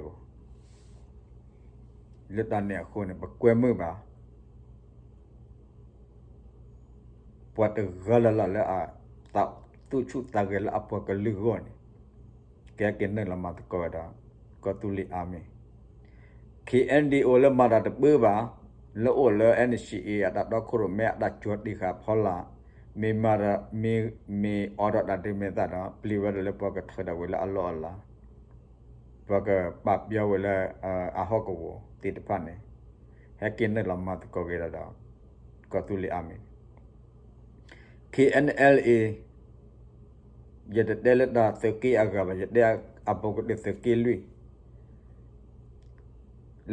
လၢတၢ်န့ၣ်အဃိန့ၣ် ပကွဲမုာ်ဘၣ် ပှၤတဂၤလၢ်လၢ်လၢအ သးသူၣ်ဆူၣ်သးဂဲၤလၢအပှၤကလုာ်အဂီၢ်န့ၣ် ကဟဲက့ၤနုာ်လီၤမၤသကိးဝဲဒၣ် ကီၢ်သူလ့ၤအါမ့ၢ် KNDO လၢမၤတၢ်တပၢဘၣ်, လၢအိၣ်လၢ NCA အတၢ်တီခိၣ်ရိၣ်မဲအတၢ်ကၠီၤတံၢ်ဃာ်အဖီလာ်, မ့ၢ်မၤဒီး မ့ၢ် မ့ၢ်အိးထီၣ်တၢ်ဒုးမဲာ်သၣ်ဒီး ပျံၤဝဲဒၣ်လၢပှၤကထၢဒၣ်ဝဲလၢအလီၢ်အလၤ, ပှၤကပာ်ပျီဝဲလၢ အဟီၣ်ကဝီၤသ့ၣ်တဖၣ်န့ၣ် ဟဲက့ၤနုာ်လီၤမၤသကိးက့ၤဒၣ်ဒီး ကီၢ်သူလ့ၤအါမ့ၢ် KNLA ယတတဲလၢတၢ်သုးက့အဂၤဘၣ်, ယတဲအဘူးကတၢၢ်သုးက့လွံၢ်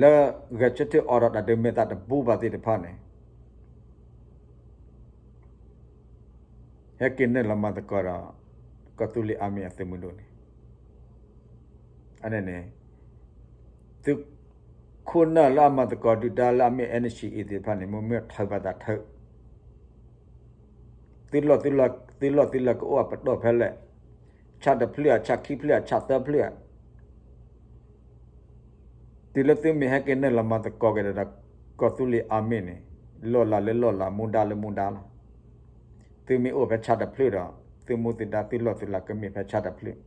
လၢဂဲၤဆၢထၢၣ်အိးထီၣ်တၢ်ဒုးမဲာ်သၣ်တဘူးဘၣ်သ့ၣ်တဖၣ်န့ၣ် ဟဲက့ၤနုာ်လီၤမၤသကိးဒီး ကီၢ်သူလ့ၤအါမ့ၢ်အသုးမုၢ်ဒိၣ်န့ၣ် အန့ၣ်န့ၣ် သုးခိၣ်နၢ်လၢအမၤသကိးဒုၣ်ဒါလၢအမ့ၢ် NCA သ့ၣ်တဖၣ်န့ၣ် မ့ၢ်မ့ၢ်ထၢဘၣ်သးထၢ သုးလီၢ်သုးလီၢ်ကအိၣ်အပတီၢ်ဖဲလဲၣ်, ဆၣ်တဖျၢၣ်ဧါ, ဆၣ်ခံဖျၢၣ်ဧါ, ဆၣ်သၢဖျၢၣ်ဧါ, တုၤလၢသုမ့ၢ်ဟဲက့ၤနုာ်လီၤမၤသကိးက့ၤဒီး ကီၢ်သူလ့ၤအါမ့ၢ်န့ၣ် လီၢ်လၤလၢလီၢ်လၤ မူဒါလၢမူဒါလီၤ. သုမ့ၢ်အိၣ်ဖဲဆၣ်တဖျၢၣ်ဒီး သုမူသုဒါသုးလီၢ်သုးလၤကမ့ၢ်ဖဲဆၣ်တဖျၢၣ်,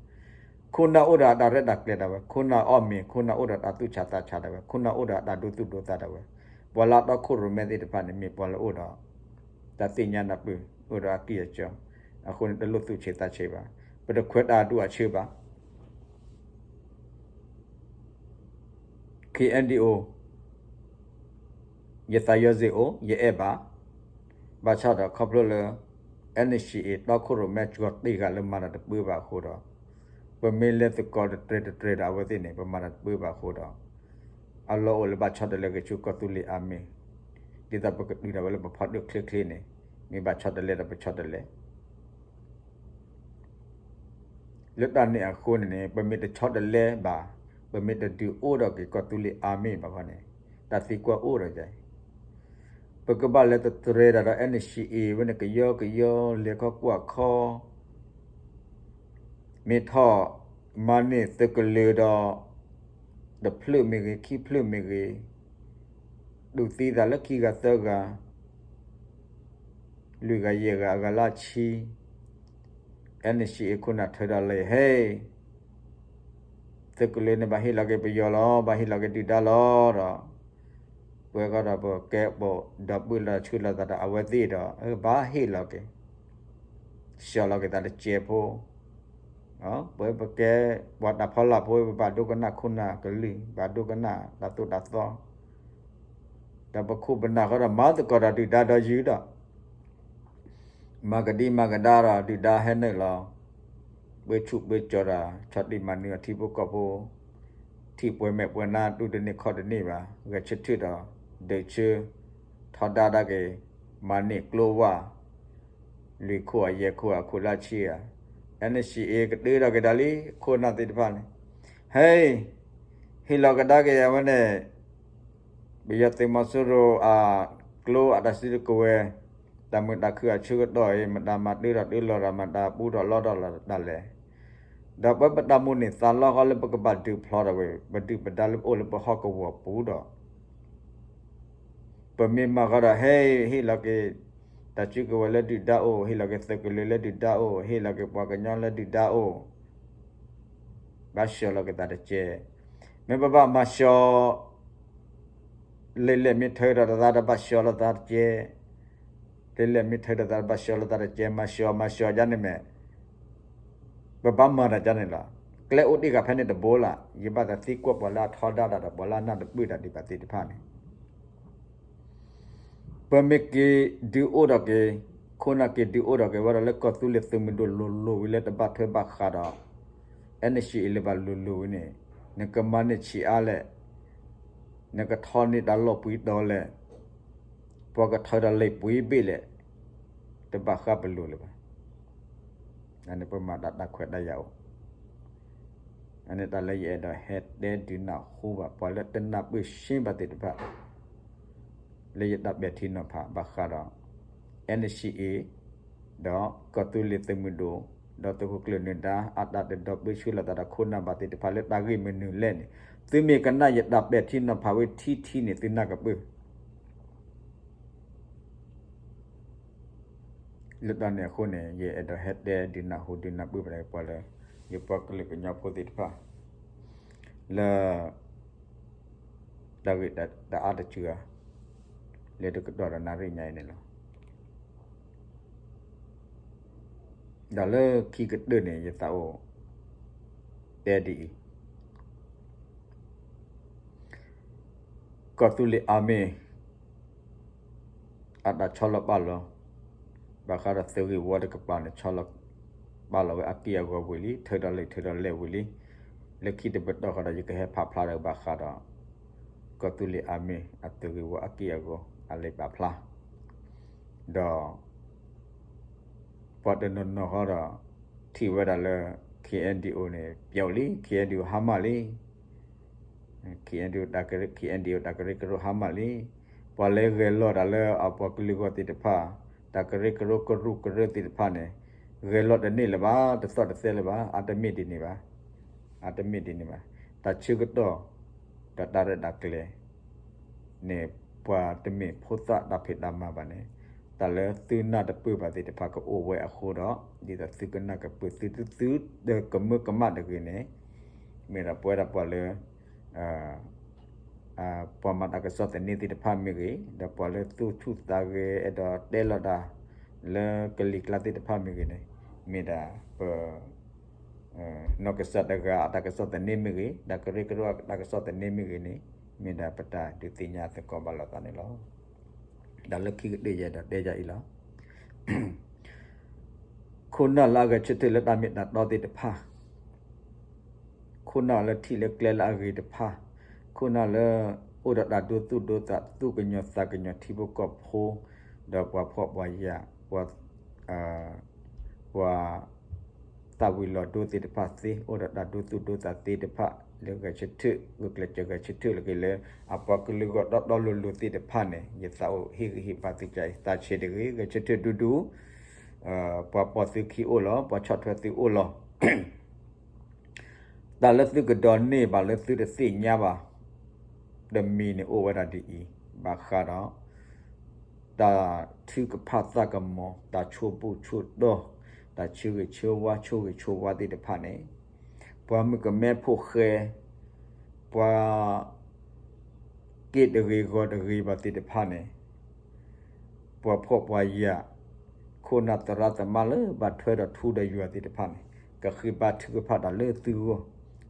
ခိၣ်နၢ်အိၣ်ဒီးအတၢ်ရဲၣ်တၢ်ကျဲၤဒၣ်ဝဲ, ခိၣ်နၢ်အီၣ်မ့ၤ ခိၣ်နၢ်အိၣ်ဒီးတၢ်သူၣ်ဆးသးဆးဒၣ်ဝဲ, ခိၣ်နၢ်အိၣ်ဒီးအတၢ်ဒိသူၣ်ဒိသးဒၣ်ဝဲ, ပှၤလၢအတီခိၣ်ရိၣ်မဲသ့ၣ်တဖၣ်န့ၣ် မ့ၢ်ပှၤလၢအိၣ်ဒီး တၢ်သ့ၣ်ညါနၢ်ပၢၢ် အိၣ်ဒီးအကံၢ်အစီ, အဃိန့ၣ် တလိၣ်သူၣ်ဆံးသးဆံးဘၣ်, ပတခွဲးတၢ်အဒူၣ်အဆၢဘၣ်. KNDO ယသးယီၤစ့ၢ်အိၣ် ယအဲၣ်ဘၣ်, ဘၣ်ဆၣ်ဒီးခီဖျိလၢ NCA တီခိၣ်ရိၣ်မဲစှီၤတ့ၢ်ဃာ်လၢမၤတၢ်တပၢဘၣ်အဃိဒီး ပမ့ၢ်လဲၤသကိးတတြဲၤတတြဲၤဒီးအဝဲသ့ၣ်န့ၣ် ပမၤတၢ်တပၢဘၣ်အဃိဒီး အလီၢ်အိၣ်လၢဘၣ်ဆီတလဲက့ၤဆူကီၢ်သူလ့ၤအါမ့ၢ်, ဒ်သိးပကတုၤဒၣ်ဝဲလၢပဖီတၢၣ်ချ့ချ့န့ၣ် မ့ၢ်ဘၣ်ဆီတလဲဒီးပဆီတလဲ လၢတၢ်န့ၣ်အဃိန့ၣ်န့ၣ် ပမ့ၢ်တဆီတလဲဘၣ်, ပမ့ၢ်တဒုးအိၣ်ထီၣ်က့ၤကီၢ်သူလ့ၤအါမ့ၢ်ဘၣ်ခီန့ၣ် တၢ်သံကွၢ်အိၣ်ဒီးယၤအံၤ, ပကဘၣ်လဲၤတတြဲၤတၢ်ဒီး NCA ဝဲန့ၣ် ကယီကယီ လဲၤခီကွၢ်ခီ မ့ၢ်ထီၣ်မၤန့ၢ်သုးကလၢၤဒီး တဖျၢၣ်မ့ၢ်ဂ့ၤ ခံဖျၢၣ်မ့ၢ်ဂ့ၤ, ဒုးသံသးလၢခံဂၤသၢဂၤ လွံၢ်ဂၤယဲၢ်ဂၤအဂၤလၢအဆံ, NCA ခိၣ်နၢ်ထၢဒီးလဲၤဟဲ, သုးကလၢၤန့ၣ်ဘၣ်ဟ့ၣ်လီၤက့ၤပယီၤလီၤ, ဘၣ်ဟ့ၣ်လီၤက့ၤဒုၣ်ဒါလီၤဒီး ပဝဲဃီဒီးပကဲပဒီပုၢ်လီၤဆှၢလီၤသးဒီးအဝဲသ့ၣ်ဒီး ဘၣ်ဟ့ၣ်လီၤက့ၤ ဆှၢလီၤက့ၤသးတကဲးဖိ, ပဝဲပကဲ ပှၤတၢ်ဖီလာ်ဖိ ပဘၣ်ဒိကနၣ်ခိၣ်နၢ်ကလုၢ် ဘၣ်ဒိကနၣ်တၢ်သိၣ်တၢ်သီ, ဒီးပခိၣ်ပနၢ်ဃီဒီး မၤသကိးဒီးဒုၣ်ဒါဒီးယုၢ်ဒီး မၤကဒံမၤကဒါဒီးဒုၣ်ဒါဟဲနုာ်လီၤ, ပၢဆူၣ်ပၢကၠီၤဒီး ဆီၣ်တံၢ်မၤနၢၤအထံဖိကီၢ်ဖိ, ထံၣ်ပှဲၤမဲာ်ပှဲၤနါ တူၢ်တန့ၢ်ခီၣ်တန့ၢ်ဘၣ်, ဂဲၤဆၢထၢၣ်ဒီး ဒုးဆၢ ထီဒါဒၣ်က့ၤ မၤန့ၢ်ကျိဝၢ် လွံၢ်ခိၣ်အယဲၢ်ခိၣ်အခိၣ်လၢဆံဧါ, NCA ကတၢၢ်ဒီးက့ၤဒၣ်လံ ခိၣ်နၢ်သ့ၣ်တဖၣ်န့ၣ်, ဟဲ ဟ့ၣ်လီၤကဒါက့ၤအဝဲန့ၣ် ပယီၤသုးမီၤစိရိၤအကျိအတၢ်စုတကဝဲၤ, တၢ်မုာ်တၢ်ခုၣ်အဆၢကတီၢ်အံၤ မတၤမၤတၢထီၣ်တၢလီၤဒီး မတၤပူထီၣ်လီထီၣ်လီၤတၢ်လဲၣ်, ဒီးပဝဲပတၢ်မိၣ်န့ၢ်သးလီဃီလၢပကဘၣ်ဒုးဖျီထီၣ်ဝဲ ပဒုၣ်ပဒါလၢပအိၣ်လၢပဟီၣ်ကဝီၤပူၤဒီး ပမ့ၢ်မၤဃီဒီး ဟဲ ဟ့ၣ်လီၤက့ၤ တၢ်စုကဝဲၤလၢဒုၣ်ဒါအိၣ်, ဟ့ၣ်လီၤက့ၤသုးကလၢၤလၢဒုၣ်ဒါအိၣ်, ဟ့ၣ်လီၤက့ၤပှၤကညီလၢဒုၣ်ဒါအိၣ်, ဘၣ်ဆှၢလီၤက့ၤသးတကဲး, မ့ၢ်ပဘၣ်မၤဆှၢ လဲၤလဲၤမ့ၢ်ထၢဒီးသးတဘၣ်ဆှၢလီၤသးတကဲး, လဲၤလဲၤမ့ၢ်ထၢဒီးသး တဘၣ်ဆှၢလီၤသးတကဲး, မၤဆှၢ မၤဆှၢဒ်န့ၣ်မ့ၢ် ပဘၣ်မၤတၢ်ဒ်န့ၣ်လီၤ. ကျဲအိၣ်တ့ၢ်ဂၤဖဲန့ၣ်တဘိလၢ်, ယဘၣ်သးသံကွၢ်ပှၤလၢအထီဒါတၢ်ဒီး ပှၤလၢအနၢ်တပၢၢ်တၢ်ဒံးဘၣ်သ့ၣ်တဖၣ်န့ၣ် ပမ့ၢ်က့ၤဒုးအိၣ်ထီၣ်က့ၤ, ခိၣ်နၢ်က့ၤဒုးအိၣ်ထီၣ်က့ၤဝဲဒီးလၢကီၢ်သူလ့ၤသုးမုၢ်ဒိၣ်လိၤလိၤဝံၤလၢတဘၣ်ထွဲဘၣ်ဃးဒီး NCA လၢၤဘၣ်လိၤလိၤဝံၤန့ၣ်, နကမၤန့ၢ်ဆံးအါလဲၣ်, နကထီန့ၢ်တၢ်လီၢ်ပှဲၤတီၤလဲၣ်, ပှၤကထၢတၢ်လံာ်ပှဲၤဘ့ၣ်လဲၣ်, တဘၣ်ဃးပလိၤလၢၤဘၣ်. အန့ၣ်ပမၤတၢ်တၢ်ခွဲးတၢ်ယာ်အိၣ်, အန့ၣ်တၢ်လၢယအဲၣ်ဒိးဟဲတဲဒုးနၢ်ဟူဘၣ် ပှၤလၢတနၢ်ပၢၢ်ရှဲဘၣ်သ့ၣ်တဖၣ် လၢယတၢ်ပဲာ်ထံနီၤဖးဘၣ်ဃးဒီး NCA ဒီးကီၢ်သူလ့ၤသုးမုၢ်ဒိၣ်, ဒီးသုးခိၣ်ကျၢၢ်နၢၤဒါ အတၢ်တဒီပုၢ်ဆှၢလီၤသးဒီးခိၣ်နၢ်ဘၣ်သ့ၣ်တဖၣ်လၢတၢ်ဂ့ၢ်မနုၤလဲၣ်န့ၣ်, သုမ့ၢ်ကနၣ်ယတၢ်ပဲာ်ထံနီၤဖးဝဲထံထံန့ၣ် သုနၢ်ကပၢၢ် လၢတၢ်န့ၣ်အဃိန့ၣ် ယအဲၣ်ဒိးဟဲတဲဒုးနၢ်ဟူဒုးနၢ်ပၢၢ်ဘၣ်ပှၤလၢ ယပှၤကလုာ်ကညီဖိသ့ၣ်တဖၣ် လၢ တၢ်ဂ့ၢ်တအါတစှၤ လၢတကတီၢ်ဒီးနၣ်ရံၣ်ညါအံၤန့ၣ်လီၤ. ဒီးလၢခံကတၢၢ်န့ၣ် ယသးအိၣ်တဲဒ်အံၤ, ကီၢ်သူလ့ၤအါမ့ၢ် အတၢ်ဆီလီၤပာ်လီၤ ဘၣ်ဃးဒီးသုးဂ့ၢ်ဝီတကပၤန့ၣ် ဆီလီၤပာ်လီၤဝဲအက့ၢ်အဂီၤဝံၤလံ, ထုးထီၣ်လံာ်ထုးထီၣ်လဲၢ်ဝံၤလံ. လၢခံတပတီၢ်ဃီဒီး ယကဟဲဖးဖျါဒီးဘၣ်ဃးဒီး ကီၢ်သူလ့ၤအါမ့ၢ်အသုးဂ့ၢ်ဝီအက့ၢ်အဂီၤ အလံာ်ပာ်ဖျါ ဒီး ပှၤတနီၤနီၤဃီဒီး ထံၣ်ဝဲဒၣ်လၢ KNDO န့ၣ် ပျီလံ, KNDO ဟါမၢ်လံ, KNDO တၢ်ကရၢ, KNDO တၢ်ကရၢကရိဟါမၢ်လံ. ပှၤလၢဂဲၤလိာ်တၢ်လၢအပှၤကလုာ်ဂီၢ်သ့ၣ်တဖၣ် တၢ်ကရၢကရိကရူၢ်ကရၢသ့ၣ်တဖၣ်န့ၣ် ဂဲၤလိာ်တန့ၢ်လၢၤဘၣ်, တသီၣ်တသဲလၢၤဘၣ်, အတမ့ၢ်ဒ်န့ၣ်ဘၣ်, အတမ့ၢ်ဒ်န့ၣ်ဘၣ်. တၢ်ဆၢကတီၢ် ဒီးတၢ်ရဲၣ်တၢ်ကျဲၤ န့ၣ် ပှၤတမ့ၢ်ဖိသၣ်တၢ်ဖံးတၢ်မၤဘၣ်န့ၣ် တၢ်လၢသုနၢ်တပၢၢ်ဘၣ်သ့ၣ်တဖၣ်ကအိၣ်ဝဲအဃိဒီး ဒ်သိးသုကနၢ်ကပၢၢ်သုသုသုဒီးကမၢကမၣ်တဂ့ၤန့ၣ် မ့ၢ်ဒၣ်ပဝဲဒၣ်ပှၤလၢ ပှၤမၤတၢ်ကစီၣ်သန့သ့ၣ်တဖၣ်မ့ၢ်ဂ့ၤ, ဒီးပှၤလၢသူၣ်ဆူၣ်သးဂဲၤအဲၣ်ဒိးတဲလီၤတၢ် လၢကလံၤကျါသ့ၣ်တဖၣ်မ့ၢ်ဂ့ၤန့ၣ် မ့ၢ်ဒၣ်ပ နီၢ်ကစၢ်တဂၤအတၢ်ကစီၣ်သန့မ့ၢ်ဂ့ၤ, တၢ်ကရၢကရိအတၢ်ကစီၣ်သန့မ့ၢ်ဂ့ၤန့ၣ် မ့ၢ်ဒၣ်ပတၢ်ဒုးသ့ၣ်ညါသကိးဘၣ်လိာ်သးန့ၣ်လီၤ. ဒီးလၢခံကတၢၢ်ယအဲၣ်ဒိးတဲယၤအံၤလီၤ. ခိၣ်နၢ်လၢအဂဲၤဆၢထၢၣ်လၢတၢ်မ့ၢ်တၢ်တီသ့ၣ်တဖၣ်, ခိၣ်နၢ်လၢထံၣ်လၢကျဲလၢအဂ့ၤတဖၣ်, ခိၣ်နၢ်လၢ အိၣ်ဒီးတၢ်ဒိသူၣ်ဒိသး သူၣ်ကညီၤသးကညီၤထံဖိကီၢ်ဖိ, ဒီးပှၤဖှီၣ်ပှၤယာ်, ပှၤ ပှၤ သၣ်ဝံၤလီၤဒိသ့ၣ်တဖၣ်သ့, အိၣ်ဒီးတၢ်ဒိသူၣ်ဒိသးသ့ၣ်တဖၣ် လၢဂဲၤဆၢထၢၣ် ဂုာ်ကျဲးစၢးဂဲၤဆၢထၢၣ်လၢက့ၤလၢ အပှၤကလုာ်ဂီၢ်တီတီလိၤလိၤသ့ၣ်တဖၣ်န့ၣ် ယသးအိၣ်ဟ့ၣ်ဂံၢ်ဟ့ၣ်ဘါသုကါအံၤ သးဆံးတဂ့ၤ ဂဲၤဆၢထၢၣ်ဒူဒူ, ပှၤပိာ်သုခံအိၣ်လီၤ ပှၤဆီၣ်ထွဲသုအိၣ်လီၤ. တၢ်လၢသုကဒိးန့ၢ်ဘၣ်လၢသုတသ့ၣ်ညါဘၣ် တမံၤန့ၣ်အိၣ်ဝဲဒၣ်ဒ်အံၤ, ဘၣ်ဃးဒီး တၢ်ထုကဖၣ်သးကမီၤ တၢ်ဆိၣ်ဘူၣ်ဆိၣ်တီၢ် တၢ်ဆၢဂ့ၤဆၢဝါ ဆိၣ်ဂ့ၤဆိၣ်ဝါသ့ၣ်တဖၣ်န့ၣ် ပှၤမုၣ်ကမဲဖိဃဲ ပှၤ က့ၣ်တဂ့ၤဂီၤတဂ့ၤဘၣ်သ့ၣ်တဖၣ်န့ၣ် ပှၤဖှီၣ်ပှၤယာ် ခိၣ်နၢ်သရၣ်သမါလၢဘၣ်ထွဲဒီးထူဒီးယွၤသ့ၣ်တဖၣ်န့ၣ် ကဃ့ဘါထုကဖၣ်တၢ်လၢသုဂီၢ်,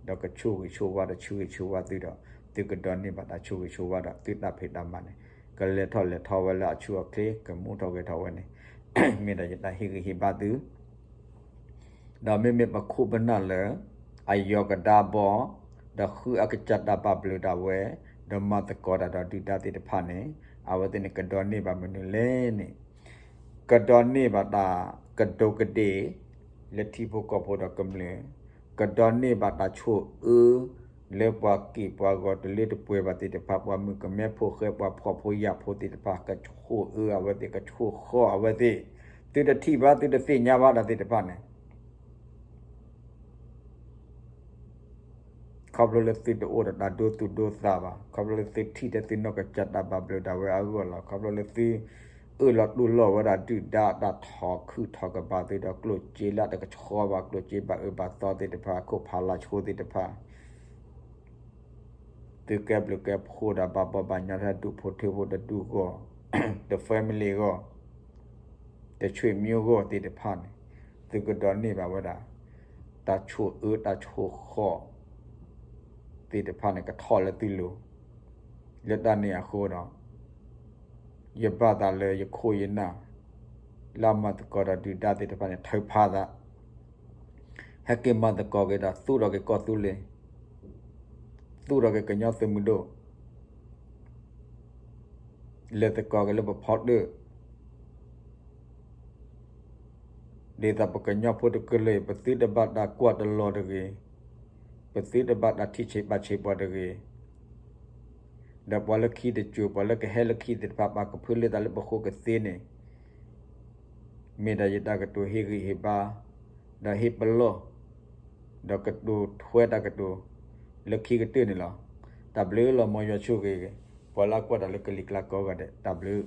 ဒီးကဆိၣ်ဂ့ၤဆိၣ်ဝါဒီးဆၢဂ့ၤဆၢဝါသုဒီး သုကဒိးန့ၢ်ဘၣ်တၢ်ဆိၣ်ဂ့ၤဆိၣ်ဝါဒီးသုတၢ်ဖံးတၢ်မၤန့ၣ် ကလဲၤထီၣ်လဲၤထီဝဲလၢအဆူၣ်အချ့ ကမူထီၣ်ဂဲၤထီၣ်ဝဲန့ၣ် မ့ၢ်ဒီးယတၢ်ဟ့ၣ်ဂံၢ်ဟ့ၣ်ဘါသု ဒီးမ့မ့ၢ်ပခိၣ်ပနၢ်လၢ အယီၤကဒါဘီ, ဒီးဃုအကစၢ်တၢ်ဘၣ်ဘျုးဒၣ်ဝဲ, ဒီးမၤသကိးတၢ်ဒီးဒုၣ်ဒါသ့ၣ်တဖၣ်န့ၣ် အဝဲသ့ၣ်န့ၣ်ကဒိးန့ၢ်ဘၣ်မနုၤလဲၣ်န့ၣ်, ကဒိးန့ၢ်ဘၣ်တၢ်ကဒူးကဒ့ၣ် လၢထံဖိကီၢ်ဖိဒီးကမျၢၢ်, ကဒိးန့ၢ်ဘၣ်တၢ်ဆိၣ်အၢ လၢပှၤက့ၣ်ပှၤဂီၤတလၢတပှဲၤဘၣ်သ့ၣ်တဖၣ် ပှၤမုၣ်ကမဲဖိဃဲ ပှၤဖှီၣ်ဖိယာ်ဖိသ့ၣ်တဖၣ် ကဆိၣ်အၢအဝဲသ့ၣ် ကဆိၣ်ဃီအဝဲသ့ၣ်, သုတထံၣ်ဘၣ် သုတသ့ၣ်ညါဘၣ်တၢ်သ့ၣ်တဖၣ်န့ၣ် ခီဖျိလၢသုတအိၣ်ဒီးတၢ်ဒိသူၣ်ဒိသးဘၣ်, ခီဖျိလၢသုထံၣ်ထဲသုနီၢ်ကစၢ်တၢ်ဘၣ်ဘျုးဒၣ်ဝဲအဂီၢ်လီၤ. ခီဖျိလၢသုအၢၣ်လီၤတူၢ်လိာ်ဝဲဒၣ်ဒုၣ်ဒါတၢ်ထီၣ်ခုၣ်ထီၣ်ကဘၣ်သုဒီး ကျိၣ်စ့လၢတကဆှီဘၣ်, ကျိၣ်စ့ဘၣ်အၢဘၣ်သီသ့ၣ်တဖၣ် အခိၣ်ဖးလါဆိသ့ၣ်တဖၣ် သုကဲဘျုးကဲဖှိၣ်ဒီးဘၣ်ဘီဘၣ်ညီထဲဒူၣ်ဖိထၢဖိတဒူၣ်ဂီၢ်, တ family ဂီၢ်, တဆွေမျိုးဂီၢ်သ့ၣ်တဖၣ်န့ၣ် သုကဒိးန့ၢ်ဘၣ်ဝဲဒၣ် တၢ်ဆိၣ်အၢတၢ်ဆိၣ်ဃီ သ့ၣ်တဖၣ်န့ၣ် ကထီၣ်လၢသုလိၤ, လၢတၢ်န့ၣ်အဃိဒီး ယဘၣ်သးလၢယခိၣ်ယနၢ် လၢအမၤသကိးဒီးဒုၣ်ဒါသ့ၣ်တဖၣ်န့ၣ် ထုးဖးသး ဟဲက့ၤမၤသကိးက့ၤဒီးသူၣ်ထီၣ်က့ၤကီၢ်သူလ့ၤ, သူၣ်ထီၣ်က့ၤကညီသုးမုၢ်ဒိၣ်, လဲၤသကိးက့ၤလၢပဖီတၢၣ်, ဒ်သိးပကညီဖိတကလုာ်အံၤ ပသုတဘၣ်တၢ်ကွၢ်တလီၤတဂ့ၤ, ပသုတဘၣ်တၢ်ထံၣ်ဆံးပာ်ဆံးပှၤတဂ့ၤ, ဒီးပှၤလၢခံတစိၤ ပှၤလၢကဟဲလၢခံသ့ၣ်တဖၣ် ပာ်ကဖၢလၢသးလၢပဃိကသ့န့ၣ် မ့ၢ်ဒၣ်ယတၢ်ကတိၤဟ့ၣ်ဂံၢ်ဟ့ၣ်ဘါ, ဒီးဟ့ၣ်ပလီၢ်, ဒီးကတိၤထွဲတၢ်ကတိၤ လၢခံကတၢၢ်န့ၣ်လီၤ. တၢ်ဘျုးလီၤ မ်ယွၤဆိၣ်ဂ့ၤ ပှၤလၢအကွၢ်တၢ်လၢကလံၤကျါကိးဂၤဒဲး တၢ်ဘျုး